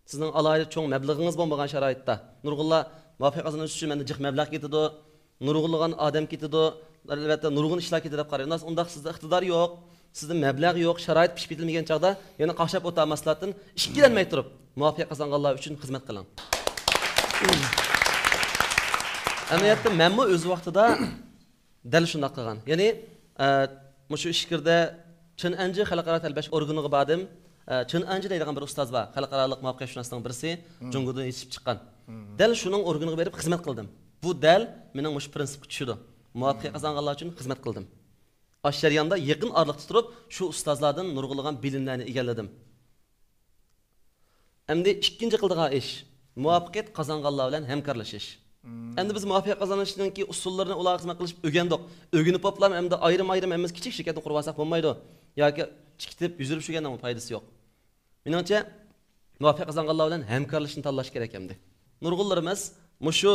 سىزنىڭ ئالاھىدە چوڭ مەبلىغىڭىز بولمىغان شارائىتتا، نۇرغۇنلار مۇۋەپپەقىيەت قازىنىش ئۈچۈن مەندە جىق مەبلەغ كېتىدۇ، نۇرغۇنلىغان ئادەم كېتىدۇ، ئەلۋەتتە نۇرغۇن ئىشلار كېتىدۇ دەپ قارايدۇ. ئۇنداق سىزدە ئىقتىدار يوق، سىزدە مەبلەغ يوق، شارائىت پىشىپ يېتىلمىگەن چاغدا يەنە قاقشاپ ئولتۇرماسلاردىن ئىككىلەنمەي تۇرۇپ مۇۋەپپەقىيەت قازانغانلار ئۈچۈن خىزمەت قىلىڭ. ئەمەلىيەتتە مەنمۇ ئۆز ۋاقتىدا دەل شۇنداق قىلغان. يەنى، ئە، مۇشۇ ئىچكىرىدە چېن ئەنجى خەلقئارا تەلپەش ئورگىنىغا باردىم. ئە، چېن ئەنجى دەيدىغان بىر ئۇستاز بار، خەلقئارالىق مۇۋەپپەقىيەتشۇناسنىڭ بىرسى، جۇڭگودىن يېتىشىپ چىققان. دەل شۇنىڭ ئورگىنىغا بېرىپ خىزمەت قىلدىم. بۇ دەل مېنىڭ مۇشۇ پرىنسىپقا چۈشىدۇ. مۇۋەپپەقىيەت قازانغانلار ئۈچۈن خىزمەت قىلدىم. ئاشۇ جەرياندا يېقىن ئارىلىقتا تۇرۇپ، شۇ ئۇستازلاردىن نۇرغۇنلىغان بىلىملەرنى ئىگىلىدىم. ئەمدى ئىككىنچى قىلىدىغان ئىش، مۇۋەپپەقىيەت قازانغانلار بىلەن ھەمكارلىشىش. ئەمدى بىز مۇۋەپپەقىيەت قازىنىشنىڭكى ئۇسۇللىرىنى ئۇلارغا خىزمەت قىلىپ ئۆگەندۇق. ئۆگىنىپ بوپلا ئەمدى ئايرىم-ئايرىم ھەممىمىز كىچىك شىركەتنى قۇرۇۋالساق بولمايدۇ. ياكى چىقىپ يۈزۈرۈپ يۈرگەننىڭ پايدىسى يوق. مېنىڭچە، مۇۋەپپەقىيەت قازانغانلار بىلەن ھەمكارلىشىشنى تاللاش كېرەك ئەمدى. نۇرغۇنلىرىمىز مۇشۇ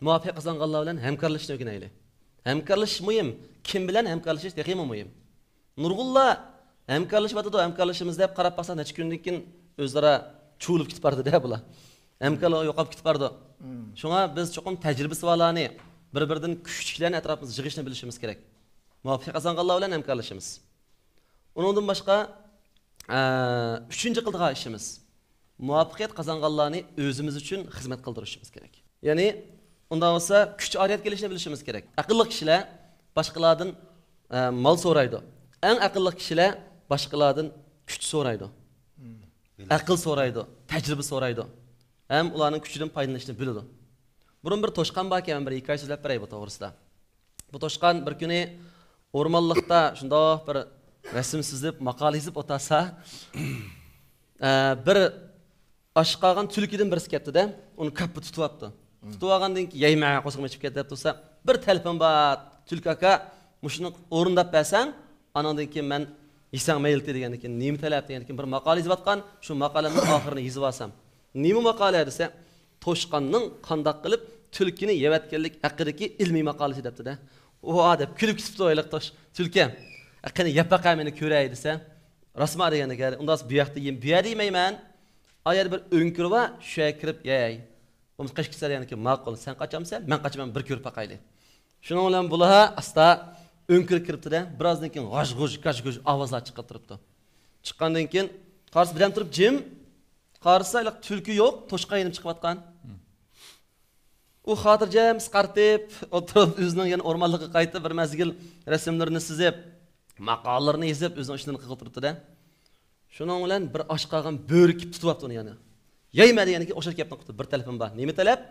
مۇۋەپپەقىيەت قازانغانلار بىلەن ھەمكارلىشىشنى ئۆگىنەيلى. ھەمكارلىشىش مۇھىم. كىم بىلەن ھەمكارلىشىش تېخىمۇ مۇھىم. نۇرغۇنلار ھەمكارلىشىۋاتىدۇ، ھەمكارلىشىمىز دەپ قاراپ باقساق، نەچچە كۈندىن كېيىن ئۆزئارا چۇۋۇلۇپ كېتىپ بارىدۇ-دە بۇلار. ھەمكارلىق يوقاپ كېتىپ بارىدۇ. شۇڭا بىز چوقۇم تەجرىبىسى بارلارنى، بىر-بىرىدىن كۈچلۈكلەرنى ئەتراپىمىزدا يىغىشنى بىلىشىمىز كېرەك. مۇۋەپپەقىيەت قازانغانلار بىلەن ھەمكارلىشىمىز. ئۇنىڭدىن باشقا، ئە، ئۈچىنچى قىلىدىغان ئىشىمىز، مۇۋەپپەقىيەت قازانغانلارنى ئۆزىمىز ئۈچۈن خىزمەت قىلدۇرۇشىمىز كېرەك. يەنى، ئۇنداق بولسا، كۈچ ئارىيەت كېلىشىنى بىلىشىمىز كېرەك. ئەقىللىق كىشىلەر باشقىلاردىن، ئە، مال سورايدۇ. ئەڭ ئەقىللىق كىشىلەر باشقىلاردىن كۈچ سورايدۇ. ئەقىل سورايدۇ، تەجرىبە سورايدۇ. ھەم ئۇلارنىڭ كۈچىدىن پايدىلىنىشنى بىلىدۇ. بۇرۇن بىر توشقان باركەن، مەن بىر ھېكايە سۆزلەپ بېرەي بۇ توغرىسىدا. بۇ توشقان بىر كۈنى ئورمانلىقتا شۇنداق بىر رەسىم سىزىپ، ماقالە يېزىپ ئولتۇرسا، ئە، بىر ئاچ قالغان تۈلكىدىن بىرسى كەپتۇ-دە، ئۇنى كاپپا تۇتۇۋاپتۇ. تۇتۇۋالغاندىن كېيىن، يەيمەن، قورسىقىم ئېچىپ كەتتى دەپ تۇرسا، بىر تەلىپىم بار، تۈلكە ئاكا، مۇشۇنى ئورۇنداپ بەرسەڭ، ئانىڭدىن كېيىن مەن يېسەڭ مەيلىتى دېگەندىن كېيىن، نېمە تەلەپ دېگەندىن كېيىن، بىر ماقالە يېزىۋاتقان، شۇ ماقالەمنىڭ ئاخىرىنى يېزىۋالسام. نېمە ماقالە دېسە، توشقاننىڭ قانداق قىلىپ تۈلكىنى يەۋەتكەنلىك ھەققىدىكى ئىلمىي ماقالىسى دەپتۇ-دە. ۋا دەپ كۈلۈپ كېتىپتۇ ھېلىقى توش-، تۈلكە. قېنى يەپ باقە مېنى كۆرەي دېسە، راستما دېگەندە، ئۇنداق بۇ ياقتا يېمە، بۇ يەردە يېمەيمەن. ئا يەردە بىر ئۆڭكۈر بار، شۇ يەرگە كىرىپ يەي. بولمىسا قېچىپ كېتىسەن دېگەندىن كېيىن، ماقۇل، سەن قاچامسەن، مەن قاچىمەن، بىر كۆرۈپ باقايلى. شۇنىڭ بىلەن بۇلار ئاستا ئۆڭكۈرگە كىرىپتۇ-دە، بىرازدىن كېيىن غاژ-غۇژ، گاژ-گۇژ ئاۋازلار چىقىپ تۇرۇپتۇ. چىققاندىن كېيىن قارىسا، بىردەم تۇرۇپ جىم، قارىسا، ھېلىقى تۈلكە يوق، توشقان يېنىپ چىقىۋاتقان. ئۇ خاتىرجەم سىقارتىپ ئولتۇرۇپ، ئۆزىنىڭ يەنە ئورمانلىققا قايتىپ، بىر مەزگىل رەسىملىرىنى سىزىپ، ماقالىلىرىنى يېزىپ، ئۆزىنىڭ ئىشلىرىنى قىلىپ تۇرۇپتۇ-دە. شۇنىڭ بىلەن بىر ئاچ قالغان بۆرە كېلىپ تۇتۇۋاپتۇ ئۇنى يەنە. يەيمەن دېگەندىن كېيىن ئوخشاش گەپنى قىپتۇ. بىر تەلىپىم بار. نېمە تەلەپ؟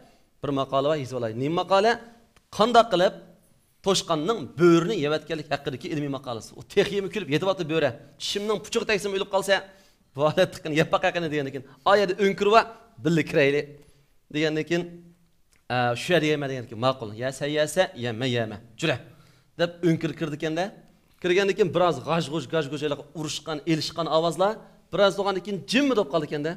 بىر ماقالە بار، يېزىۋالاي. نېمە ماقالە؟ قانداق قىلىپ توشقاننىڭ بۆرىنى يەۋەتكەنلىك ھەققىدىكى ئىلمىي ماقالىسى. ئۇ تېخىمۇ كۈلۈپ، يېتىۋاتىدۇ بۆرە. چىشىمنىڭ پۇچىقى تەگسىمۇ ئۆلۈپ قالسا، بۇ ھالەتتە قېنى يەپ باقاي قېنى دېگەندىن كېيىن، ئا يەردە ئۆڭكۈر بار، بىللە كىرەيلى دېگەندىن كېيىن، ئە، شۇ يەردە يەيمەن دېگەندىن كېيىن، ماقۇل، يە سەن يەسە، يە مەن يەيمەن، جۈرە دەپ ئۆڭكۈرگە كىرىدىكەن-دە. كىرگەندىن كېيىن بىراز غاژ-غۇژ، گاژ-گۇژ، ھېلىقى ئۇرۇشقان، ئېلىشقان ئاۋازلار. بىراز بولغاندىن كېيىن جىممىدە بولۇپ قالىدىكەن-دە.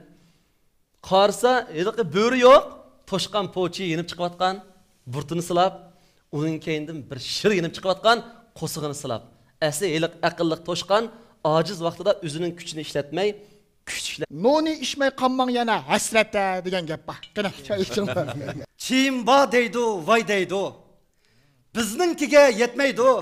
قارىسا، ھېلىقى بۆرە يوق، توشقان پوچى يېنىپ چىقىۋاتقان، بۇرۇتىنى سىلاپ، ئۇنىڭ كەينىدىن بىر شىر يېنىپ چىقىۋاتقان، قورسىقىنى سىلاپ. ئەسلى ھېلىقى ئەقىللىق توشقان ئاجىز ۋاقتىدا ئۆزىنىڭ كۈچىنى ئىشلەتمەي، كۈچ ئىشلەپ. نونى ئىچمەي قالماڭ يەنە ھەسرەتتە دېگەن گەپ بار. قېنى، چاي ئىچىڭلار. چىيىم بار دەيدۇ، ۋاي دەيدۇ. بىزنىڭكىگە يەتمەيدۇ.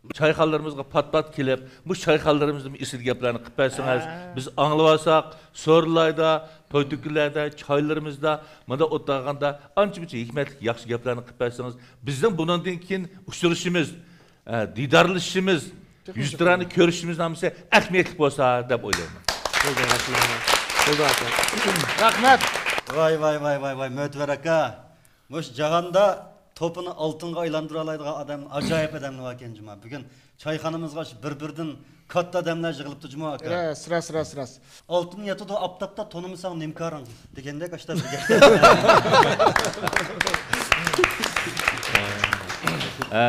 چايخانىلىرىمىزغا پات-پات كېلىپ، مۇشۇ چايخانىلىرىمىزدىمۇ ئېسىل گەپلەرنى قىلىپ بەرسىڭىز، ھە. بىز ئاڭلىۋالساق، سورۇنلاردا، توي-تۆكۈنلەردە، چايلىرىمىزدا مۇنداق ئولتۇرغاندا ئانچە-مۇنچە ھېكمەتلىك، ياخشى گەپلەرنى قىلىپ بەرسىڭىز، بىزنىڭ بۇنىڭدىن كېيىن ئۇچرىشىمىز، ئە، دىدارلىشىشىمىز، يۈزتۇرانە كۆرۈشۈشىمىز نامىسى ئەھمىيەتلىك بولسا دەپ ئويلايمەن. بولدى، رەھمەت. بولدى، ئاكا. رەھمەت. ۋاي، ۋاي، ۋاي، ۋاي، ۋاي، مۆتىۋەر ئاكا. مۇشۇ جاھاندا توپىنى ئالتۇنغا ئايلاندۇرالايدىغان ئادەم، ئاجايىپ ئادەملەر باركەن جۇما. بۈگۈن چايخانىمىزغا شۇ بىر-بىرىدىن كاتتا ئادەملەر يىغىلىپتۇ جۇما ئاكا. راست، راست، راست، راست. ئالتۇن ياتىدۇ ئاپتاپتا، تونۇمىساڭ نېمە كارىڭ دېگەندەك ئاشتا بىر گەپ. ئە،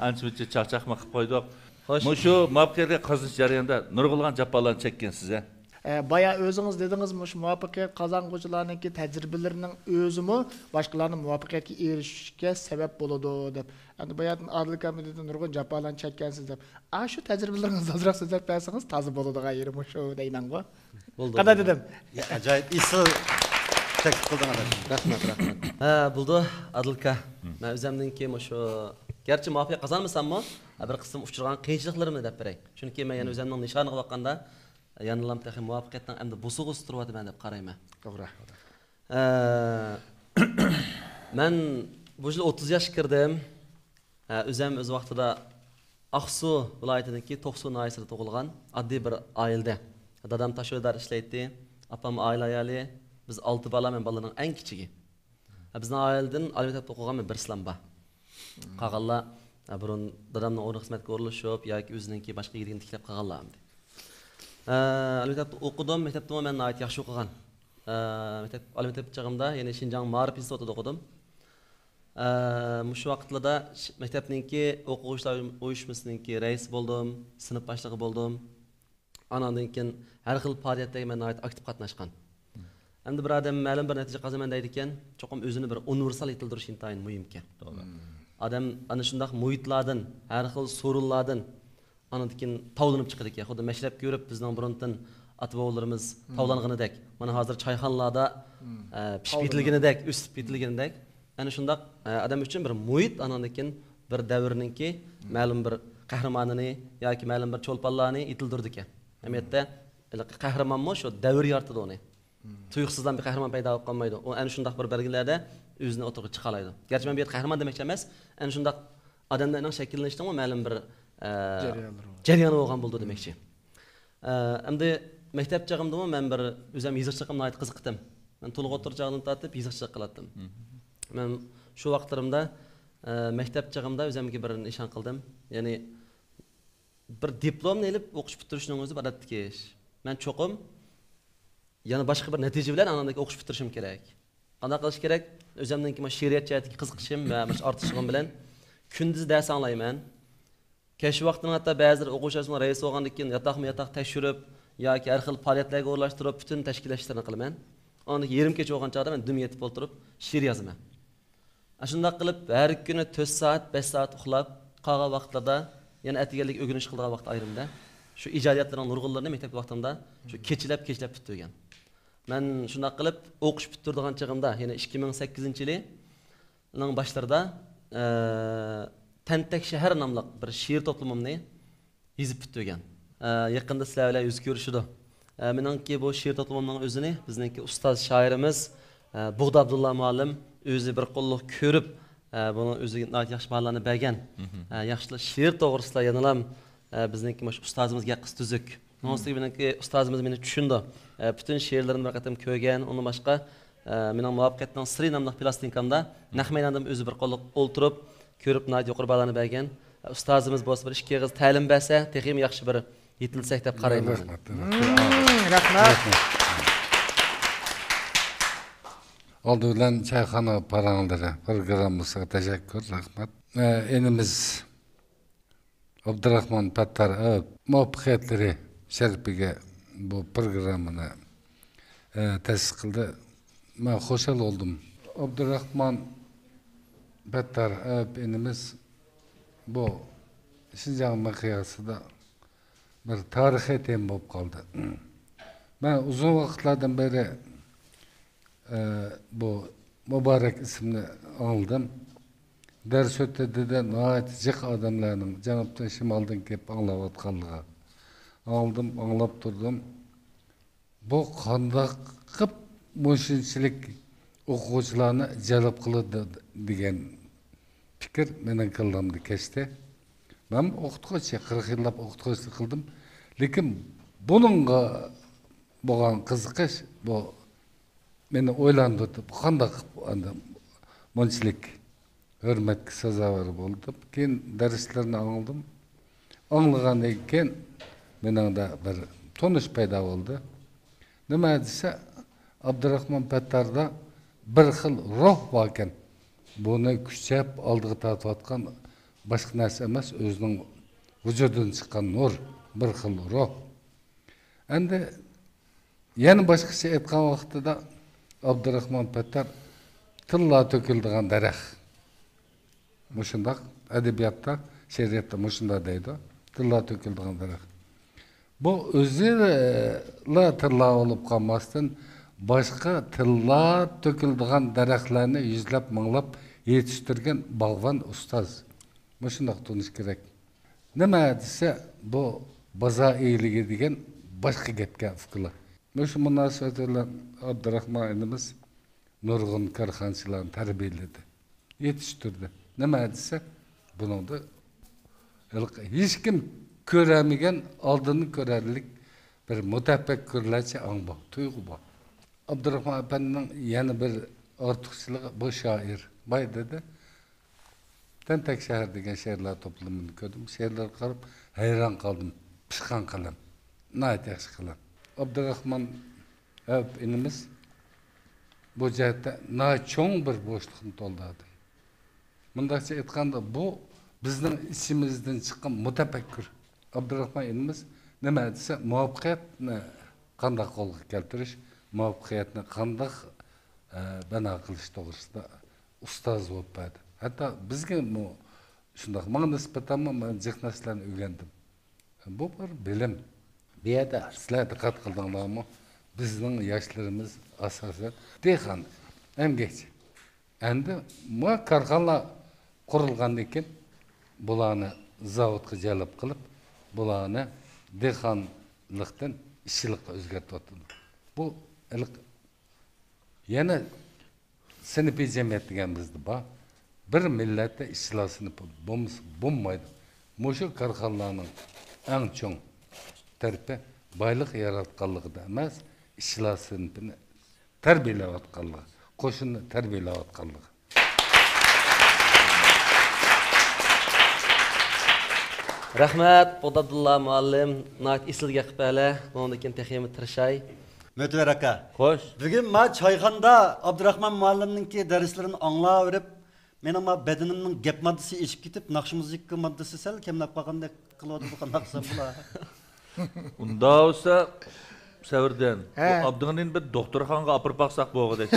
ئانچە-مۇنچە چاقچاقمۇ قىلىپ قويدۇق. خوش. مۇشۇ مۇۋەپپەقىيەتكە قازىنىش جەريانىدا نۇرغۇنلىغان جاپالارنى چەككەنسىز، ھە؟ ئە، بايا ئۆزىڭىز دېدىڭىز، مۇشۇ مۇۋەپپەقىيەت قازانغۇچىلارنىڭكى تەجرىبىلىرىنىڭ ئۆزىمۇ باشقىلارنىڭ مۇۋەپپەقىيەتكە ئېرىشىشىگە سەۋەب بولىدۇ، دەپ. ئەمدى باياتىن ئادىل ئاكاممۇ دېدى، نۇرغۇن جاپالارنى چەككەنسىز، دەپ. ئاشۇ تەجرىبىلىرىڭىزنى ئازراق سۆزلەپ بەرسىڭىز تازا بولىدىغان يېرى مۇشۇ دەيمەنغۇ. بولدى، قانداق بولدى. دېدىم؟ يا، ئاجايىپ ئېسىل تەكلىپ قىلدىڭ، ئاداش. رەھمەت، رەھمەت. ھە، بولدى، ئادىل ئاكا. مەن ئۆزۈمنىڭكى مۇشۇ، گەرچە مۇۋەپپەقىيەت قازانمىساممۇ، بىر قىسىم ئۇچرىغان قىيىنچىلىقلىرىمنى دەپ بېرەي. چۈنكى مەن يەنە ئۆزۈمنىڭ نىشانىغا باققاندا، يەنىلا تېخى مۇۋەپپەقىيەتنىڭ ئەمدى بوسۇغىسىدا تۇرۇۋاتىمەن دەپ قارايمەن. توغرا. ئە، مەن بۇ يىل ئوتتۇز ياشقا كىردىم. ئە، ئۆزۈم ئۆز ۋاقتىدا ئاقسۇ ۋىلايىتىدىكى توقسۇ ناھىيەسىدە تۇغۇلغان ئاددىي بىر ئائىلىدە. دادام تاشيولدار ئىشلەيتتى. ئاپام ئائىلە ئايالى. بىز ئالتە بالا، مەن بالىنىڭ ئەڭ كىچىكى. بىزنىڭ ئائىلىدىن ئالىي مەكتەپتە ئوقۇغان مەن بىرسىلام بار. قالغانلار، ھە، بۇرۇن دادامنىڭ ئورنىغا خىزمەتكە ئورۇنلىشىپ ياكى ئۆزىنىڭكى باشقا يېرىگە تىكلەپ قالغانلار ئەمدى. ئە، ئالىي مەكتەپتە ئوقۇدۇم. مەكتەپتىمۇ مەن ناھايىتى ياخشى ئوقۇغان. ئە، مەكتەپ، ئالىي مەكتەپ چېغىمدا، يەنى شىنجاڭ مائارىپ ئىنستىتۇتىدا ئوقۇدۇم. ئە، مۇشۇ ۋاقىتلاردا ش-، مەكتەپنىڭكى ئوقۇغۇچىلار ئۇيۇشمىسىنىڭكى رەئىسى بولدۇم، سىنىپ باشلىقى بولدۇم. ئاناندىن كېيىن ھەر خىل پائالىيەتلەرگە مەن ناھايىتى ئاكتىپ قاتناشقان. ئەمدى بىر ئادەم مەلۇم بىر نەتىجە قازىنىمەن دەيدىكەن، چوقۇم ئۆزىنى بىر ئۇنىۋېرسال يېتىلدۈرۈش ئىنتايىن مۇھىمكەن. توغرا. ئادەم ئانا شۇنداق مۇھىتلاردىن، ھەر خىل سورۇنلاردىن ئانىڭدىن كېيىن تاۋلىنىپ چىقىدىكەن. خۇددى مەشرەپ كۆرۈپ بىزنىڭ بۇرۇنتىن ئاتا بوۋىلىرىمىز تاۋلانغىنىدەك، مانا ھازىر چايخانىلاردا، ئە، پىشىپ يېتىلگىنىدەك، ئۆسۈپ يېتىلگىنىدەك. ئەنە شۇنداق، ئە، ئادەم ئۈچۈن بىر مۇھىت، ئانىڭدىن كېيىن بىر دەۋرنىڭكى مەلۇم بىر قەھرىمانىنى ياكى مەلۇم بىر چولپانلارنى يېتىلدۈرىدىكەن. ئەمەلىيەتتە، ھېلىقى قەھرىمانمۇ شۇ دەۋر يارىتىدۇ ئۇنى. تۇيۇقسىزلا بىر قەھرىمان پەيدا بولۇپ قالمايدۇ. ئۇ ئەنە شۇنداق بىر بەلگىلەردە ئۆزىنى ئوتتۇرىغا چىقالايدۇ. گەرچە مەن بۇ يەردە قەھرىمان دېمەكچى ئەمەس، ئەنە شۇنداق ئادەملەرنىڭ شەكىللىنىشىنىڭمۇ مەلۇم بىر، ئە، جەريانلىرى بار. جەريانى بولغان بولىدۇ دېمەكچى. ئە، ئەمدى مەكتەپ چېغىمدىمۇ مەن بىر ئۆزۈم يېزىقچىلىققا ناھايىتى قىزىقتىم. مەن تولۇق ئوتتۇرا چاغدىن تارتىپ يېزىقچىلىق قىلاتتىم. مەن شۇ ۋاقىتلىرىمدا، ئە، مەكتەپ چېغىمدا ئۆزۈمگە بىر نىشان قىلدىم. يەنى بىر دىپلومنى ئېلىپ ئوقۇش پۈتتۈرۈشنىڭ ئۆزى بىر ئادەتتىكى ئىش. مەن چوقۇم يەنە باشقا بىر نەتىجە بىلەن ئاندىن كېيىن ئوقۇش پۈتتۈرۈشۈم كېرەك. قانداق قىلىش كېرەك؟ ئۆزۈمنىڭكى مۇشۇ شېئىرىيەت جەھەتتىكى قىزىقىشىم ۋە مۇشۇ ئارتۇقچىلىقىم بىلەن كۈندۈز دەرس ئاڭلايمەن. كەچ ۋاقتىنىڭ ھەتتا بەزىلىرى ئوقۇغۇچىلار رەئىس بولغاندىن كېيىن ياتاقمۇ ياتاق تەكشۈرۈپ ياكى ھەر خىل پائالىيەتلەرگە ئورۇنلاشتۇرۇپ پۈتۈن تەشكىللەش ئىشلىرىنى قىلىمەن. ئاندىن كېيىن يېرىم كېچە بولغان چاغدا مەن دۈم يېتىپ ئولتۇرۇپ شېئىر يازىمەن. ئاشۇنداق قىلىپ ھەر كۈنى تۆت سائەت، بەش سائەت ئۇخلاپ، قالغان ۋاقىتلاردا يەنە ئەتىگەنلىك ئۆگىنىش قىلىدىغان ۋاقىت ئايرىمىدا شۇ ئىجادىيەتلەرنىڭ نۇرغۇنلىرىنى مەكتەپ ۋاقتىمدا شۇ كېچىلەپ، كېچىلەپ پۈتتۈرگەن. مەن شۇنداق قىلىپ ئوقۇش پۈتتۈرىدىغان چېغىمدا، يەنى ئىككى مىڭ سەككىزىنچى يىلىنىڭ باشلىرىدا، ئە، تەنتەك شەھەر ناملىق بىر شېئىر توپلىمىمنى يېزىپ پۈتتۈرگەن. ئە، يېقىندا سىلەر بىلەن يۈز كۆرۈشىدۇ. ئە، مېنىڭكى بۇ شېئىر توپلىمىمنىڭ ئۆزىنى بىزنىڭكى ئۇستاز شائىرىمىز، ئە، بۇغدا ئابدۇللا مۇئەللىم ئۆزى بىر قوللۇق كۆرۈپ، ئە، بۇنىڭ ئۆزىگە ناھايىتى ياخشى باھالارنى بەرگەن. ئە، ياخشىلا شېئىر توغرىسىدا يەنىلا، ئە، بىزنىڭكى مۇشۇ ئۇستازىمىز گەپ قىلسا تۈزۈك. شۇنىڭ ئۈستىگە مېنىڭكى ئۇستازىمىز مېنى چۈشىنىدۇ. ئە، پۈتۈن شېئىرلىرىمنى بىر قېتىم كۆرگەن، ئۇندىن باشقا، ئە، مېنىڭ مۇۋەپپەقىيەتنىڭ سىرى ناملىق پىلاستىنكامدا نەق مەيداندىمۇ ئۆزى بىر قوللۇق ئولتۇرۇپ، كۆرۈپ ناھايىتى يۇقىرى باھالارنى بەرگەن. ئۇستازىمىز بولسا بىر ئىككى ئېغىز تەلىم بەرسە، تېخىمۇ ياخشى بىر يېتىلسەك دەپ قارايمەن. رەھمەت، رەھمەت. رەھمەت. ئالدى بىلەن چايخانا پاراڭلىرى پروگراممىسىغا تەشەككۈر، رەھمەت. ئە، ئىنىمىز ئابدۇراخمان پەتتار ئەپ مۇۋەپپەقىيەتلىرى شەرىپىگە بۇ پروگراممىنى، ئە، تەسىس قىلدى. مەن خۇشال بولدۇم. ئابدۇراخمان پەتتار ئەپ ئىنىمىز بۇ شىنجاڭ مىقياسىدا بىر تارىخىي تېما بولۇپ قالدى. مەن ئۇزۇن ۋاقىتلاردىن بېرى، ئە، بۇ مۇبارەك ئىسىمنى ئاڭلىدىم. دەرس ئۆتتى دېدى، ناھايىتى جىق ئادەملەرنىڭ جەنۇبتىن، شىمالدىن كېلىپ ئاڭلاۋاتقانلىقى. ئاڭلىدىم، ئاڭلاپ تۇردۇم. بۇ قانداق قىپ مۇشۇنچىلىك ئوقۇغۇچىلارنى جەلپ قىلىدۇ دېگەن پىكىر مېنىڭ كاللامدا كەچتى. مەن ئوقۇتقۇچى، قىرىق يىللاپ ئوقۇتقۇچىلىق قىلدىم. لېكىن بۇنىڭغا بولغان قىزىقىش، بۇ مېنى ئويلاندۇردى. بۇ قانداق قىپ ئەندى مۇنچىلىك ھۆرمەتكە سازاۋەر بولدۇم. كېيىن دەرسلىرىنى ئاڭلىدىم. ئاڭلىغاندىن كېيىن مېنىڭدە بىر تونۇش پەيدا بولدى. نېمە دېسە، ئابدۇراخمان پەتتاردا بىر خىل روھ باركەن. بۇنى كۈچەپ ئالدىغا تارتىۋاتقان باشقا نەرسە ئەمەس، ئۆزىنىڭ ۋۇجۇدىدىن چىققان نۇر، بىر خىل روھ. ئەمدى يەنە باشقىچە ئېيتقان ۋاقتىدا، ئابدۇراخمان پەتتار تىللار تۆكۈلىدىغان دەرەخ. مۇشۇنداق ئەدەبىياتتا، شېئىرىيەتتە مۇشۇنداق دەيدۇ، تىللار تۆكۈلىدىغان دەرەخ. بۇ ئۆزىلا تىللار بولۇپ قالماستىن، باشقا تىللار تۆكۈلىدىغان دەرەخلەرنى يۈزلەپ، مىڭلاپ يېتىشتۈرگەن باغۋەن ئۇستاز. مۇشۇنداق تونۇش كېرەك. نېمە دېسە، بۇ بازار ئىگىلىكى دېگەن باشقا گەپكەن ئۇكىلار. مۇشۇ مۇناسىۋەت بىلەن ئابدۇراخمان ئىنىمىز نۇرغۇن كارخانىچىلارنى تەربىيەلىدى، يېتىشتۈردى. نېمە دېسە، بۇنىڭدا ھېلىقى ھېچكىم كۆرەلمىگەن، ئالدىن كۆرەرلىك بىر مۇتەپەككۇرلارچە ئاڭ بار، تۇيغۇ بار. ئابدۇراخمان ئەپەندىنىڭ يەنە بىر ئارتۇقچىلىقى، بۇ شائىر باي دېدى. تەنتەك شەھەر دېگەن شېئىرلار توپلىمىنى كۆردۈم. شېئىرلارغا قاراپ ھەيران قالدىم. پىشقان قەلەم. ناھايىتى ياخشى قىلغان. ئابدۇراخمان ھەبىپ ئىنىمىز بۇ جەھەتتە ناھايىتى چوڭ بىر بوشلۇقنى تولدۇردى. مۇنداقچە ئېيتقاندا، بۇ بىزنىڭ ئىچىمىزدىن چىققان مۇتەپەككۇر. ئابدۇراخمان ئىنىمىز نېمە دېسە، مۇۋەپپەقىيەتنى قانداق قولغا كەلتۈرۈش، مۇۋەپپەقىيەتنى قانداق، ئە، بەنا قىلىش توغرىسىدا ئۇستاز بولۇپ بەردى. ھەتتا بىزگىمۇ شۇنداق، ماڭا نىسبەتەنمۇ مەن جىق نەرسىلەرنى ئۆگەندىم. بۇ بىر بىلىم. بۇ يەردە سىلەر دىققەت قىلدىڭلارمۇ؟ بىزنىڭ ياشلىرىمىز ئاساسەن دېھقان، ئەمگەكچى. ئەمدى مۇ كارخانىلار قۇرۇلغاندىن كېيىن، بۇلارنى زاۋۇتقا جەلپ قىلىپ، بۇلارنى دېھقانلىقتىن ئىشچىلىققا ئۆزگەرتىۋاتىدۇ. بۇ ھېلىقى يەنە سىنىپىي جەمئىيەت دېگەن بىزدە بار. بىر مىللەتتە ئىشچىلار سىنىپى بولمىسا بولمايدۇ. مۇشۇ كارخانىلارنىڭ ئەڭ چوڭ تەرىپى بايلىق ياراتقانلىقىدا ئەمەس، ئىشچىلار سىنىپىنى تەربىيەلەۋاتقانلىقى، قوشۇننى تەربىيەلەۋاتقانلىقى. رەھمەت، بۇغداد ئابدۇللا مۇئەللىم، ناھايىتى ئېسىل گەپ قىپسىلەر. بۇنىڭدىن كېيىن تېخىمۇ تىرىشاي. مۆتىۋەر ئاكا. خوش. بۈگۈن ما چايخانىدا ئابدۇراخمان مۇئەللىمنىڭكى دەرسلىرىنى ئاڭلاۋېرىپ، مېنىڭ ما بەدىنىمنىڭ گەپ ماددىسى ئېشىپ كېتىپ، ناخشا مۇزىكا ماددىسى سەل كەملەپ قالغاندەك قىلىۋاتىدۇ، قانداق قىلسام بولا؟ ئۇنداق بولسا، سەۋردىن، بۇ ھە. ئابدۇغېنىنى بىر دوختۇرخانىغا ئاپىرىپ باقساق بولغۇدەك.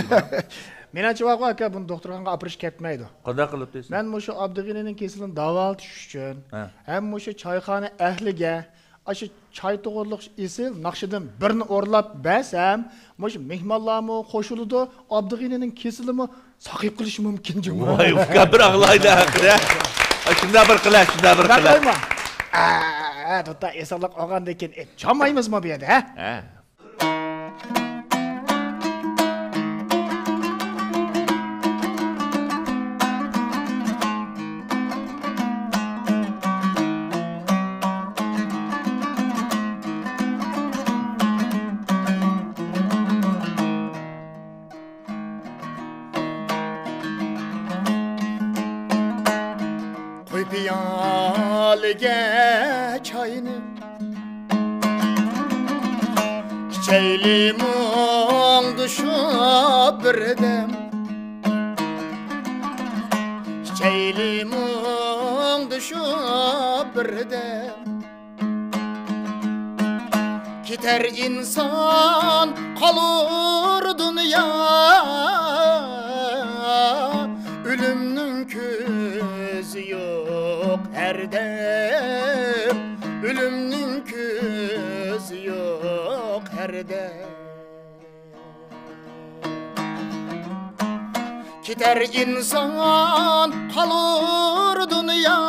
مېنىڭچە، ۋاقۇ ئاكا، بۇنى دوختۇرخانىغا ئاپىرىش كەتمەيدۇ. قانداق قىلىپ دەيسىز؟ مەن مۇشۇ ئابدۇغېنىنىڭ كېسىلىنى داۋالىتىش ئۈچۈن ھە. ھەم مۇشۇ چايخانا ئەھلىگە ئاشۇ چاي توغرىلىق ئېسىل ناخشىدىن بىرنى ئورلاپ بەرسەم، مۇشۇ مېھمانلارمۇ قوشۇلىدۇ، ئابدۇغېنىنىڭ كېسىلىمۇ ساقىيىپ قېلىشى مۇمكىن جۇمۇ. ۋاي ئۇكا، بىر ئاڭلايلى ھەقىدە. شۇنداق بىر قىلە، شۇنداق بىر قىلە. ئە، دۇتا ئېسىللىق ئالغاندىن كېيىن ئېيتىپ چالمايمىزمۇ بۇ يەردە، ھە؟ ھە. قوي پىيالىگە چاينى، ئىچەيلى مۇڭدىشىپ بىردەم، ئىچەيلى مۇڭدىشىپ بىردەم. كېتەر ئىنسان، قالۇر دۇنيا، ئۆلۈمنىڭ كۆزى يوق ھەردەم، ئۆلۈمنىڭ كۆزى يوق ھەردەم. كېتەر ئىنسان، قالۇر دۇنيا،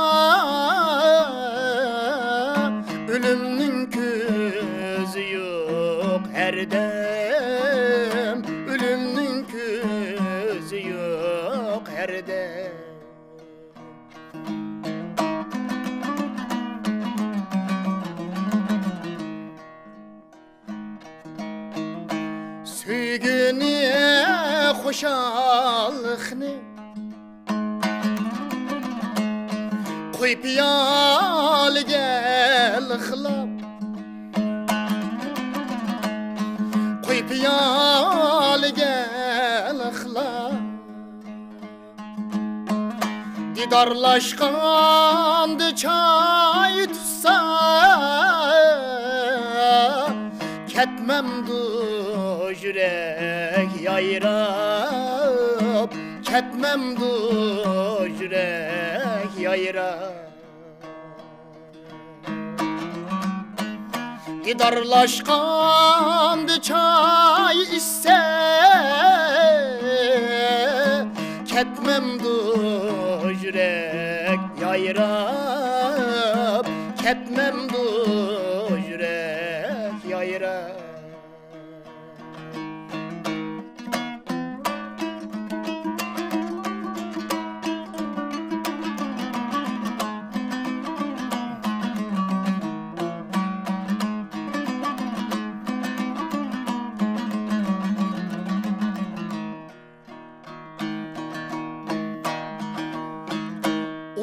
ئۆلۈمنىڭ كۆزى يوق ھەردەم، ئۆلۈمنىڭ كۆزى يوق ھەردەم. سۆيگۈنى، خۇشاللىقنى قوي پىيالىگە لىقلاپ، قوي پىيالىگە لىقلاپ. دىدارلاشقاندا چاي تۇتسا، كەتمەمدۇ يۈرەك يايراپ، كەتمەمدۇ يۈرەك يايراپ. دىدارلاشقاندا چاي ئىچسە، كەتمەمدۇ يۈرەك يايراپ، كەتمەمدۇ يۈرەك يايراپ.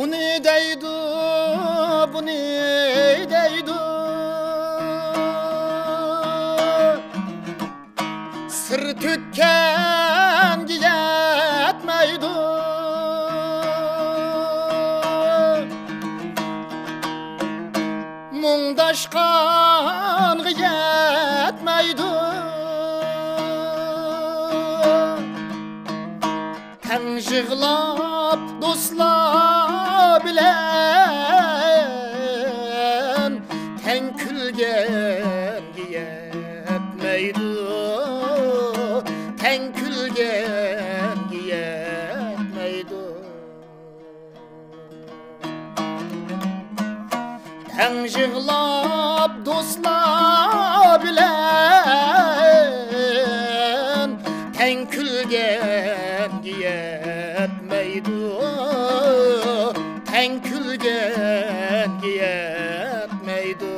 ئۇنى دەيدۇ، بۇنى دەيدۇ. كۈتكەنگە يەتمەيدۇ، مۇڭداشقانغا يەتمەيدۇ. تەڭ يىغلاپ دوستلار بىلەن، تەڭ كۈلگەنگە يەتمەيدۇ، تەڭ كۈلگەنگە يەتمەيدۇ. تەڭ يىغلاپ دوستلار بىلەن، تەڭ كۈلگەنگە يەتمەيدۇ، تەڭ كۈلگەنگە يەتمەيدۇ،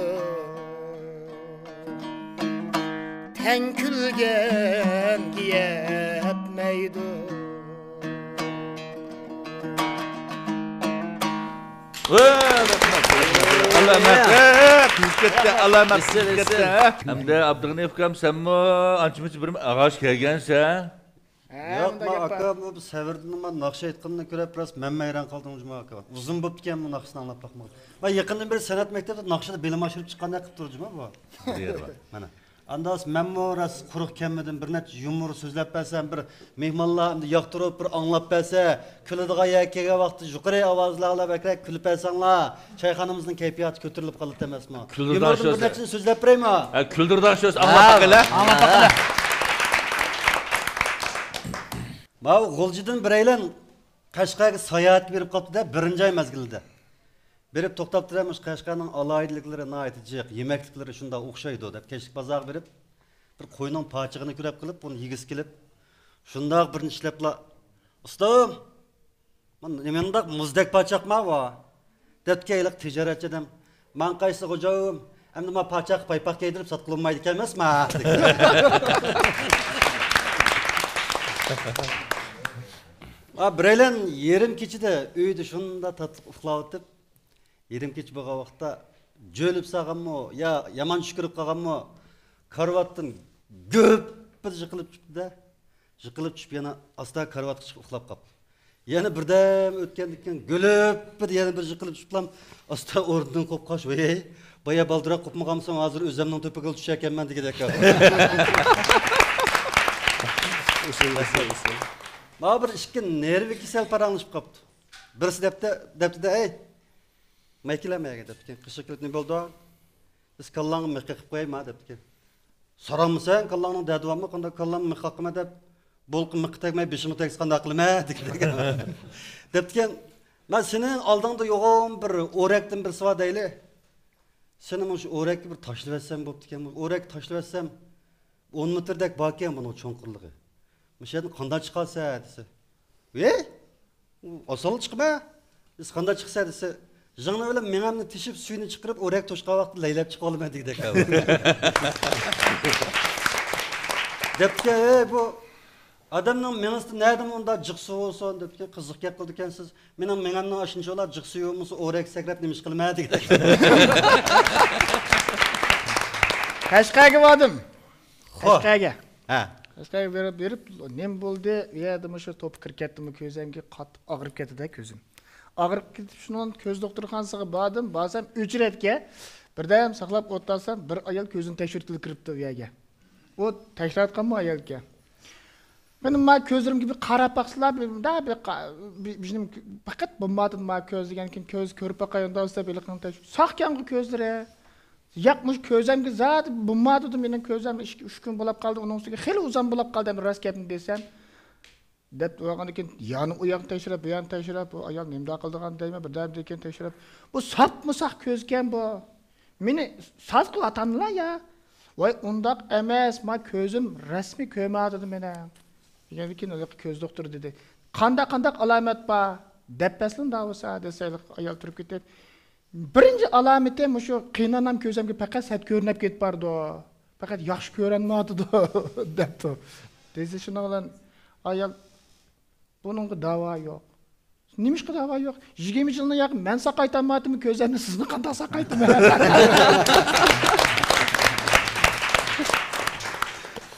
تەڭ كۈلگەنگە يەتمەيدۇ. ۋە، رەھمەت، رەھمەت. ئاللا ئەمەت، قىزىپ كەتتى، ئاللا ئەمەت، قىزىپ كەتتى، ھە؟ ھەمدە ئابدۇغېنى ئۇكام، سەنمۇ ئانچە-مۇنچە بىر ئاغاش كەلگەنسەن؟ ھە، ياق، مۇنداق مەن گەپ بار. ئاكا، بۇ سەۋردىن مەن ناخشا ئېيتقىنىنى كۆرۈپ، راست مەنمۇ ھەيران قالدىم جۇما ئاكا. ئۇزۇن بوپتىكەن بۇ ناخشىنى ئاڭلاپ باقمىغان. مەن يېقىندىن بېرى سەنئەت مەكتەپتە ناخشىدا بىلىم ئاشۇرۇپ چىققاندەك قىلىپ تۇر جۇما بۇ. مانا. ئانداس مەنمۇ راست قۇرۇق كەلمىدىم، بىر نەچچە يۇمۇر سۆزلەپ بەرسەم، بىر مېھمانلار ئەمدى ياقتۇرۇپ بىر ئاڭلاپ بەرسە، كۈلىدىغان يەرگە كەلگەن ۋاقىتتا يۇقىرى ئاۋازلار بىلەن بەكرەك كۈلۈپ بەرسەڭلار، چايخانىمىزنىڭ كەيپىياتى كۆتۈرۈلۈپ قالىدۇ ئەمەسمۇ؟ كۈلدۈرداڭ يۇمۇردىن بىر شۇ نەچچىنى سۆزلەپ بېرەيمۇ؟ ھە، كۈلدۈرداڭ شۇ، ئاڭلاپ باققىلى. ئاڭلاپ باققىلى. ماۋۇ غۇلجىدىن بىرەيلەن قەشقەرگە ساياھەتكە بېرىپ قاپتۇ-دە، بىرىنچى ئاي مەزگىلىدە. بېرىپ توختاپتۇ-دە، مۇشۇ قەشقەرنىڭ ئالاھىدىلىكلىرى ناھايىتى جىق، يېمەكلىكلىرى شۇنداق ئوخشايدۇ دەپ، كەچلىك بازارغا بېرىپ، بىر قوينىڭ پاچىقىنى كۆرەپ قېلىپ، ئۇنى يېگۈسى كېلىپ، شۇنداق بىرنى ئىشلەپلا، «ئۇستام، مانا نېمانداق مۇزدەك پاچاقما بۇ؟» دەپتىكەن ھېلىقى تىجارەتچى ئادەم. «ماڭا قايسى غوجام، ئەمدى ما پاچاققا پايپاق كىيدۈرۈپ ساتقىلى بولمايدىكەن ئەمەسما؟» دېگەن. ھا، بىرەيلەن يېرىم كېچىدە ئۆيدە شۇنداق تاتلىق ئۇخلاۋېتىپ، يېرىم كېچە بولغان ۋاقىتتا جۆلۈپ سالغانمۇ يا يامان چۈش كۆرۈپ قالغانمۇ، كارىۋاتتىن گۈپپىدە يىقىلىپ چۈشۈپتۇ-دە. يىقىلىپ چۈشۈپ يەنە ئاستا كارىۋاتقا چىقىپ ئۇخلاپ قاپتۇ. يەنە بىردەم ئۆتكەندىن كېيىن گۈلۈپپىدە يەنە بىر يىقىلىپ چۈشۈپلا ئاستا ئورنىدىن قوپقاچ، ۋەي، بايا بالدۇرراق قوپمىغانمىسام ھازىر ئۆزۈمنىڭ تۆپىگىلا چۈشەركەنمەن دېگۈدەك. مانا بىر ئىككى نېرۋا كېسەل پاراڭلىشىپ قاپتۇ. بىرسى دەپتۇ، دەپتۇ-دە، «ئەي، مەيكىلە مەيەگە» دەپتىكەن. قېشىغا كېلىپ، «نېمە بولدى؟» «بىز كاللاڭغا مىخ قېقىپ قويايما» دەپتىكەن. «سارامسەن، كاللاڭنىڭ دەردى بارمۇ؟ قانداق كاللامنى مىخ قاقىمەن دەپ، بولقا مىخقا تەگمەي بېشىڭغا تەگسە قانداق قىلىمەن؟» دېگەن. دەپتىكەن، «مەن سېنىڭ ئالدىڭدا يوغان بىر ئورەكتىن بىرسى بار دەيلى. سېنى مۇشۇ ئورەككە بىر تاشلىۋەتسەم بوپتىكەن. ئورەككە تاشلىۋەتسەم، ئون مېتىردەك باركەن بۇنىڭ چوڭقۇرلۇقى. مۇشۇ يەردىن قانداق چىقارسەن؟» دېسە، «ۋەي، ئاسانلا چىقىمەن. بىز قانداق چىقىسەن؟» دېسە، «زىڭنە بىلەن مېڭەمنى تېشىپ، سۈيىنى چىقىرىپ، ئورەك توشقان ۋاقىتتا لەيلەپ چىقىۋالىمەن» دېگۈدەك. دەپتىكەن، «ھەي، بۇ ئادەمنىڭ مېڭىسىدا نەدىمۇ ئۇنداق جىق سۇ بولسۇن؟» دەپتىكەن. «قىزىق گەپ قىلىدىكەنسىز. مېنىڭ مېڭەمنىڭ ئاشۇنچىۋالا جىق سۈيى بولمىسا، ئورەككە سەكرەپ نېمە ئىش قىلىمەن؟» دېگۈدەك. قەشقەرگە باردىم. خو. قەشقەرگە. ھە. قەشقەرگە بېرىپ، بېرىپ، نېمە بولدى؟ ئۇ يەردە مۇشۇ توپا كىرىپ كەتتىمۇ، كۆزۈمگە قاتتىق ئاغرىپ كەتتى-دە كۆزۈم. ئاغرىپ كېتىپ، شۇنىڭ كۆز دوختۇرخانىسىغا باردىم. بارسام، ئۆچرەتكە بىردەم ساقلاپ ئولتۇرسام، بىر ئايال كۆزىنى تەكشۈرتكىلى كىرىپتۇ ئۇ يەرگە. ئۇ تەكشۈرۈۋاتقانمۇ ئايالكەن. مېنىڭ ما كۆزلىرىمگە بىر قاراپ باقسىلا، بىر، بىر، بىر قا-، بىر، بىر نېمە، پەقەت بولمايدۇ ما كۆز دېگەنكىن، كۆز كۆرۈپ باقاي ئۇنداق دېسە، ھېلىقىنىڭ تەكشۈر-، ساقكەنغۇ كۆزلىرى. ياق، مۇشۇ كۆزەمگە زادى بولمايدۇ، مېنىڭ كۆزەم ئىككى، ئۈچ كۈن بولاپ قالدى، ئۇنىڭ ئۈستىگە خېلى ئۇزان بولاپ قالدى، ئەمدى راست گەپنى دېسەم. دەپ بولغاندىن كېيىن يەنە ئۇ ياقنى تەكشۈرۈپ، بۇ ياقنى تەكشۈرۈپ، بۇ ئايال نېمىنداق قىلىدىغان دەيمەن، بىردەمدىن كېيىن تەكشۈرۈپ، بۇ ساپمۇ ساق كۆزكەن بۇ. مېنى ساز قىلىۋاتامدىلا يا؟ ۋاي، ئۇنداق ئەمەس، ما كۆزۈم رەسمىي كۆرمەيۋاتىدۇ مېنىڭ. دېگەندىن كېيىن ھېلىقى كۆز دوختۇرى دېدى، قانداق، قانداق ئالامەت بار؟ دەپ بەرسىلە ئۇنداق بولسا، دېسە ھېلىقى ئايال تۇرۇپ كېتىپ، بىرىنچى ئالامىتى مۇشۇ قىينالمام كۆزۈمگە پەقەت سەت كۆرۈنۈپ كېتىپ بارىدۇ. پەقەت ياخشى كۆرۈنمەيۋاتىدۇ، دەپتۇ. دېسە شۇنىڭ بىلەن ئايال، بۇنىڭغا داۋا يوق. نېمىشقا داۋا يوق؟ يىگىرمە يىلنى ياق مەن ساقايتالمايتتىم، كۆزۈمنى سىزنى قانداق ساقايتىمەن؟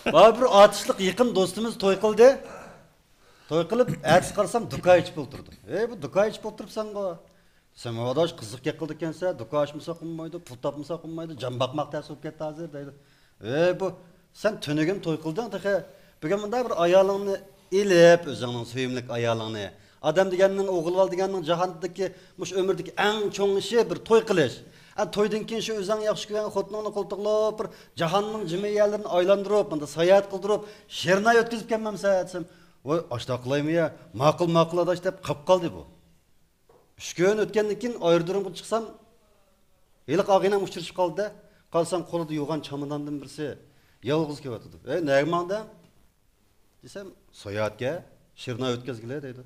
مانا بىر ئاتۇشلۇق يېقىن دوستىمىز توي قىلدى. توي قىلىپ، ئەتىسى قارىسام، دۇكان ئېچىپ ئولتۇرىدۇ. ئەي، بۇ دۇكان ئېچىپ ئولتۇرۇپسەنغۇ؟ دېسەم، ئاداش، قىزىق گەپ قىلىدىكەنسەن، دۇكان ئاچمىساق بولمايدۇ، پۇل تاپمىساق بولمايدۇ، جان باقماق تەس بولۇپ كەتتى ھازىر، دەيدۇ. ئەي، بۇ، سەن تۈنۈگۈن توي قىلدىڭ تېخى. بۈگۈن مۇنداق بىر ئايالىڭنى ئېلىپ، ئۆزۈڭنىڭ سۆيۈملۈك ئايالىڭنى، ئادەم دېگەننىڭ، ئوغۇل بالا دېگەننىڭ جاھاندىكى، مۇشۇ ئۆمۈردىكى ئەڭ چوڭ ئىشى بىر توي قىلىش. ئە، تويدىن كېيىن شۇ ئۆزۈڭ ياخشى كۆرگەن خوتۇنۇڭنى قولتۇقلاپ، بىر جاھاننىڭ جىمى يەرلىرىنى ئايلاندۇرۇپ، مۇنداق ساياھەت قىلدۇرۇپ، شېرىن ئاي ئۆتكۈزۈپ كەلمەمسەن دېسەم، ۋاي، ئاشۇنداق قىلايمۇ يا؟ ماقۇل، ماقۇل ئاداش دەپ قاپقالدى بۇ. ئۈچ كۈن ئۆتكەندىن كېيىن ئايرودرومغا چىقسام، ھېلىقى ئاغىنەم ئۇچرىشىپ قالدى-دە. قارىسام، قولىدا يوغان چاماداندىن بىرسى يالغۇز كېلىۋاتىدۇ. ئەي، نەگە ماڭدىڭ؟ دېسەم، ساياھەتكە، شېرىن ئاي ئۆتكۈزگىلى دەيدۇ.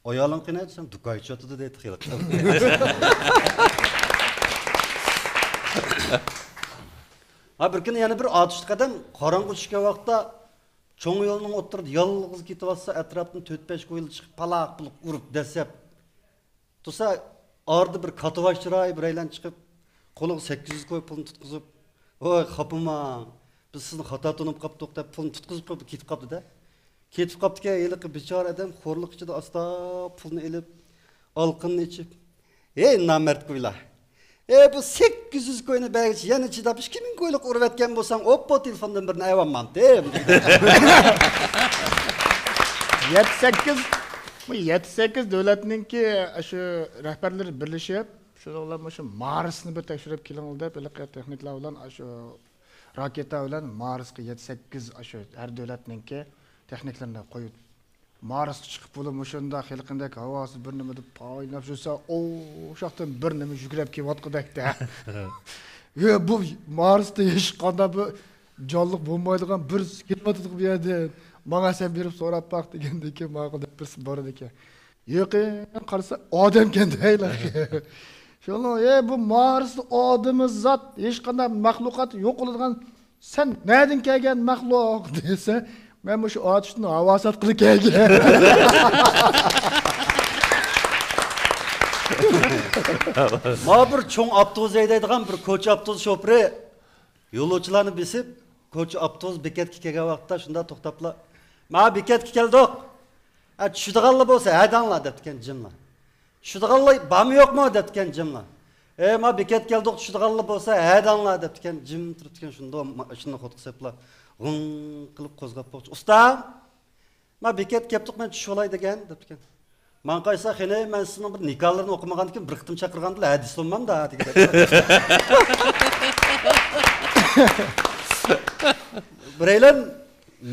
ئايالىڭ قېنى دېسەم، دۇكان ئېچىۋاتىدۇ دەيدۇ خېلى. ھا، بىر كۈنى يەنە بىر ئاتۇشلۇق ئادەم قاراڭغۇ چۈشكەن ۋاقىتتا چوڭ يولنىڭ ئوتتۇرىدا يالغۇز كېتىۋاتسا، ئەتراپتىن تۆت-بەش كويلا چىقىپ، پالاق-پۇلۇق ئۇرۇپ، دەسسەپ تۇرسا، ئارىدا بىر كاتتىباش چىرايى بىرەيلەن چىقىپ، قولىغا سەككىز يۈز كوي پۇلنى تۇتقۇزۇپ، ۋاي، خاپىماڭ، بىز سىزنى خاتا تونۇپ قاپتۇق دەپ، پۇلنى تۇتقۇزۇپ قويۇپ كېتىپ قاپتۇ-دە. كېتىپ قاپتىكەن، ھېلىقى بىچارە ئادەم خورلۇق ئىچىدە ئاستا پۇلنى ئېلىپ، ئالقىنىنى ئېچىپ، ھەي، نامەرد كويلار! ھەي، بۇ سەككىز يۈز كوينى بەرگۈچە يەنە چىداپ، ئىككى مىڭ كويلۇق ئۇرۇۋەتكەن بولساڭ، ئوپپا، تېلېفوندىن بىرنى ئەۋالمامتىم. يەتتە سەككىز، بۇ يەتتە سەككىز دۆلەتنىڭكى شۇ رەھبەرلىرى بىرلىشىپ، شۇنىڭ بىلەن مۇشۇ مارسنى بىر تەكشۈرۈپ كېلىڭ دەپ، ھېلىقى تېخنىكلار بىلەن شۇ راكېتا بىلەن مارسقا يەتتە سەككىز، ئاشۇ ھەر دۆلەتنىڭكى تېخنىكلىرىنى قويۇپ، مارسقا چىقىپ، بۇلار مۇشۇنداق ھېلىقىندەك ھاۋاسىز بىر نېمىدە پايناپ يۈرسە، ئوشاقتىن بىر نېمە يۈگرەپ كېلىۋاتقۇدەكتە. ھە، بۇ مارستا ھېچقانداق بىر جانلىق بولمايدىغان بىرسى كېلىۋاتىدىغۇ بۇ يەردىن. ماڭا سەن بېرىپ سوراپ باق دېگەندىن كېيىن، ماقۇل دەپ بىرسى بارىدىكەن. يېقىن قارىسا، ئادەمكەن دەيلا. شۇنىڭ، ئەي، بۇ مارستا ئادىمىزات، ھېچقانداق مەخلۇقات يوق بولىدىغان، سەن نەدىن كەلگەن مەخلۇق دېسە، مەن مۇشۇ ئاتۇشتىن ھاۋا ساتقىلى كەلگەن. مانا بىر چوڭ ئاپتوبۇس ھەيدەيدىغان بىر كوچا ئاپتوبۇس شوپۇرى يولۇچىلارنى بېسىپ، كوچا ئاپتوبۇس بېكەتكە كەلگەن ۋاقىتتا شۇنداق توختاپلا، «ما بېكەتكە كەلدۇق. ھە، چۈشىدىغانلا بولسا ھەدەڭلار» دەپتىكەن جىملا. «چۈشىدىغانلا بارمۇ يوقمۇ؟» دەپتىكەن جىملا. «ئەي، ما بېكەتكە كەلدۇق، چۈشىدىغانلا بولسا ھەدەڭلار» دەپتىكەن، جىم تۇرۇپتىكەن، شۇنداق ماشىنىنى خوتقا سېپىلا غىڭ قىلىپ قوزغاپ باققۇچە، «ئۇستا! ما بېكەتكە كەپتۇق، مەن چۈشۈۋالاي» دېگەن دەپتىكەن. ماڭا قايسا، خېنى، مەن سىزنىڭ بىر نىكاھلىرىنى ئوقۇمىغاندىكىن بىر قېتىم چاقىرغاندىلا ھە دېسىلمامدا دېگۈدەك. بىرەيلەن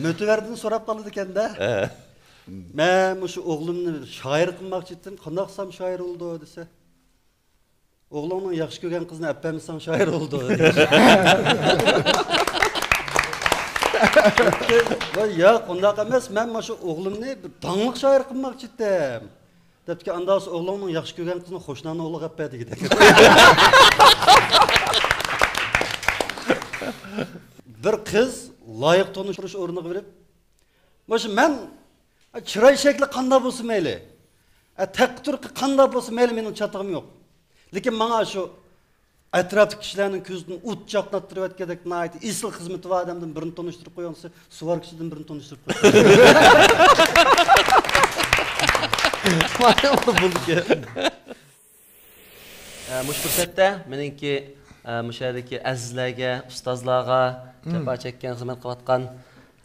مۆتىۋەردىن سوراپ قالىدىكەن-دە. ھە. مەن مۇشۇ ئوغلۇمنى شائىر قىلماقچى ئىدىم، قانداق قىلسام شائىر بولىدۇ دېسە، ئوغلۇڭنىڭ ياخشى كۆرگەن قىزىنى ئەپ بەرمىسەڭ شائىر بولىدۇ. ۋاي ياق، ئۇنداق ئەمەس، مەن مانا شۇ ئوغلۇمنى بىر داڭلىق شائىر قىلماقچى ئىدىم. دەپتىكەن، ئاندا بولسا ئوغلۇڭنىڭ ياخشى كۆرگەن قىزىنى قوشناڭنىڭ ئوغلىغا ئەپ بەر دېگۈدەك. بىر قىز لايىق تونۇشتۇرۇش ئورنىغا بېرىپ، مانا شۇ مەن، چىراي شەكلى قانداق بولسا مەيلى، تەقى تۇرقى قانداق بولسا مەيلى، مېنىڭ چاتىقىم يوق. لېكىن ماڭا شۇ ئەتراپتىكى كىشىلەرنىڭ كۆزىدىن ئوت چاقناتتۇرۇۋەتكۈدەك ناھايىتى ئېسىل خىزمىتى بار ئادەمدىن بىرنى تونۇشتۇرۇپ قويۇڭ دېسە، سۇۋاركىچىدىن بىرنى تونۇشتۇرۇپ قويدى. بولىدىكەن. ئە، مۇشۇ پۇرسەتتە مېنىڭكى، ئە، مۇشۇ يەردىكى ئەزىزلەرگە، ئۇستازلارغا، جاپا چەككەن، خىزمەت قىلىۋاتقان،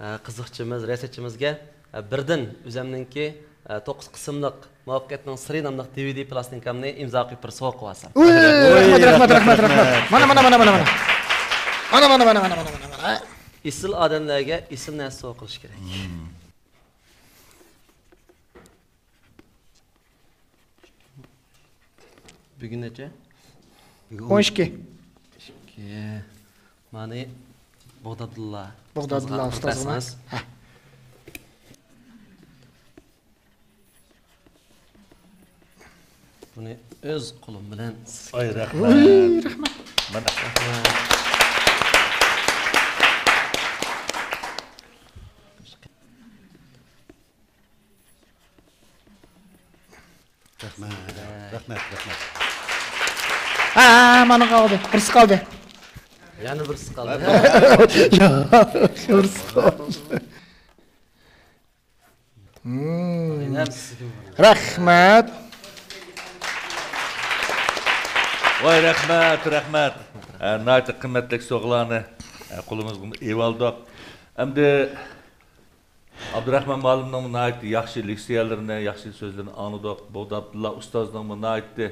ئە، قىزىقچىمىز، رىياسەتچىمىزگە، ئە، بىردىن ئۆزەمنىڭكى، ئە، توققۇز قىسىملىق مۇۋەپپەقىيەتنىڭ سىرى ناملىق دى ۋى دى پلاستىنكامنى ئىمزا قويۇپ بىر سوۋغا قىلىۋالسام. ئۇي، رەھمەت، رەھمەت، رەھمەت، رەھمەت. مانا، مانا، مانا، مانا، مانا. مانا، مانا، مانا، مانا. ئېسىل ئادەملەرگە ئېسىل نەرسە سوۋغا قىلىش كېرەك. بۈگۈن نەچچە؟ بۈگۈن ئون ئىككى. ئىككى. مانى بوغدادىللا. بوغدادىللا ئۇستازغا ئۇستازغا. ھە. بۇنى ئۆز قولۇم بىلەن سىزگە. ئاي، رەھمەت. ئۇي، رەھمەت. مانا. رەھمەت. رەھمەت، رەھمەت، رەھمەت. ھە، ھە، مانا قالدى، بىرسى قالدى. يەنە بىرسى قالدى. ۋاي رەھمەت، رەھمەت. ئە، ناھايىتى قىممەتلىك سوغىلارنى، ئە، قولىمىزغا ئېۋالدۇق. ئەمدى ئابدۇراخمان مۇئەللىمنىڭ ناھايىتى ياخشى لېكسىيەلىرىنى، ياخشى سۆزلىرىنى ئاڭلىدۇق. بوغدا ئابدۇللا ئۇستازنىڭمۇ ناھايىتى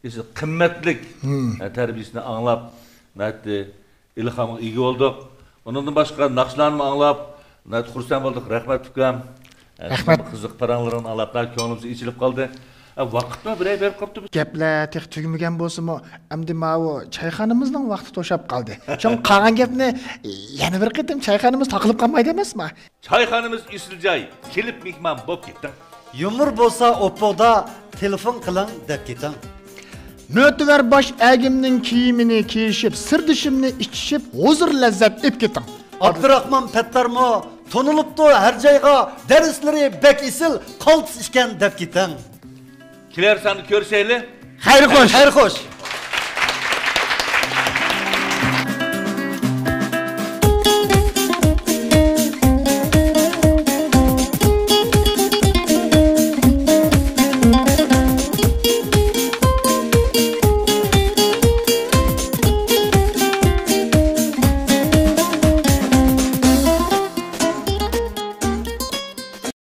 ئېسىل قىممەتلىك، ئە، تەربىيىسىنى ئاڭلاپ، ناھايىتى ئىلھامغا ئىگە بولدۇق. ئۇنىڭدىن باشقا ناخشىلارنىمۇ ئاڭلاپ، ناھايىتى خۇرسەن بولدۇق. رەھمەت، ئۇكام. ئە، رەھمەت. قىزىق پاراڭلىرىڭنى ئاڭلاپ، ناھايىتى كۆڭلىمىز ئېچىلىپ قالدى. ئە، ۋاقىتمۇ بىرەر بېرىپ قاپتۇ. گەپلەر تېخى تۈگىمىگەن بولسىمۇ، ئەمدى ماۋۇ چايخانىمىزنىڭ ۋاقتى توشاپ قالدى. شۇڭا قالغان گەپنى يەنە بىر قېتىم چايخانىمىز تاقىلىپ قالماي دەيمىزما؟ چايخانىمىز ئېسىل جاي، كېلىپ مېھمان بوپ كېتىڭ. يۇمۇر بولسا ئوپپودا تېلېفون قىلىڭ دەپ كېتىڭ. مۆتىۋەر باش ئەگىمنىڭ كىيىمىنى كىيىشىپ، سىردىشىمنى ئىچىشىپ، ھۇزۇر لەززەت ئېپ كېتىڭ. ئابدۇراخمان پەتتارمۇ تونۇلۇپتۇ ھەر جايغا، دەرسلىرى بەك ئېسىل، قالتىس ئىكەن دەپ كېتىڭ. كېلەر ساندا كۆرۈشەيلى. خەير خوش. خەير خوش.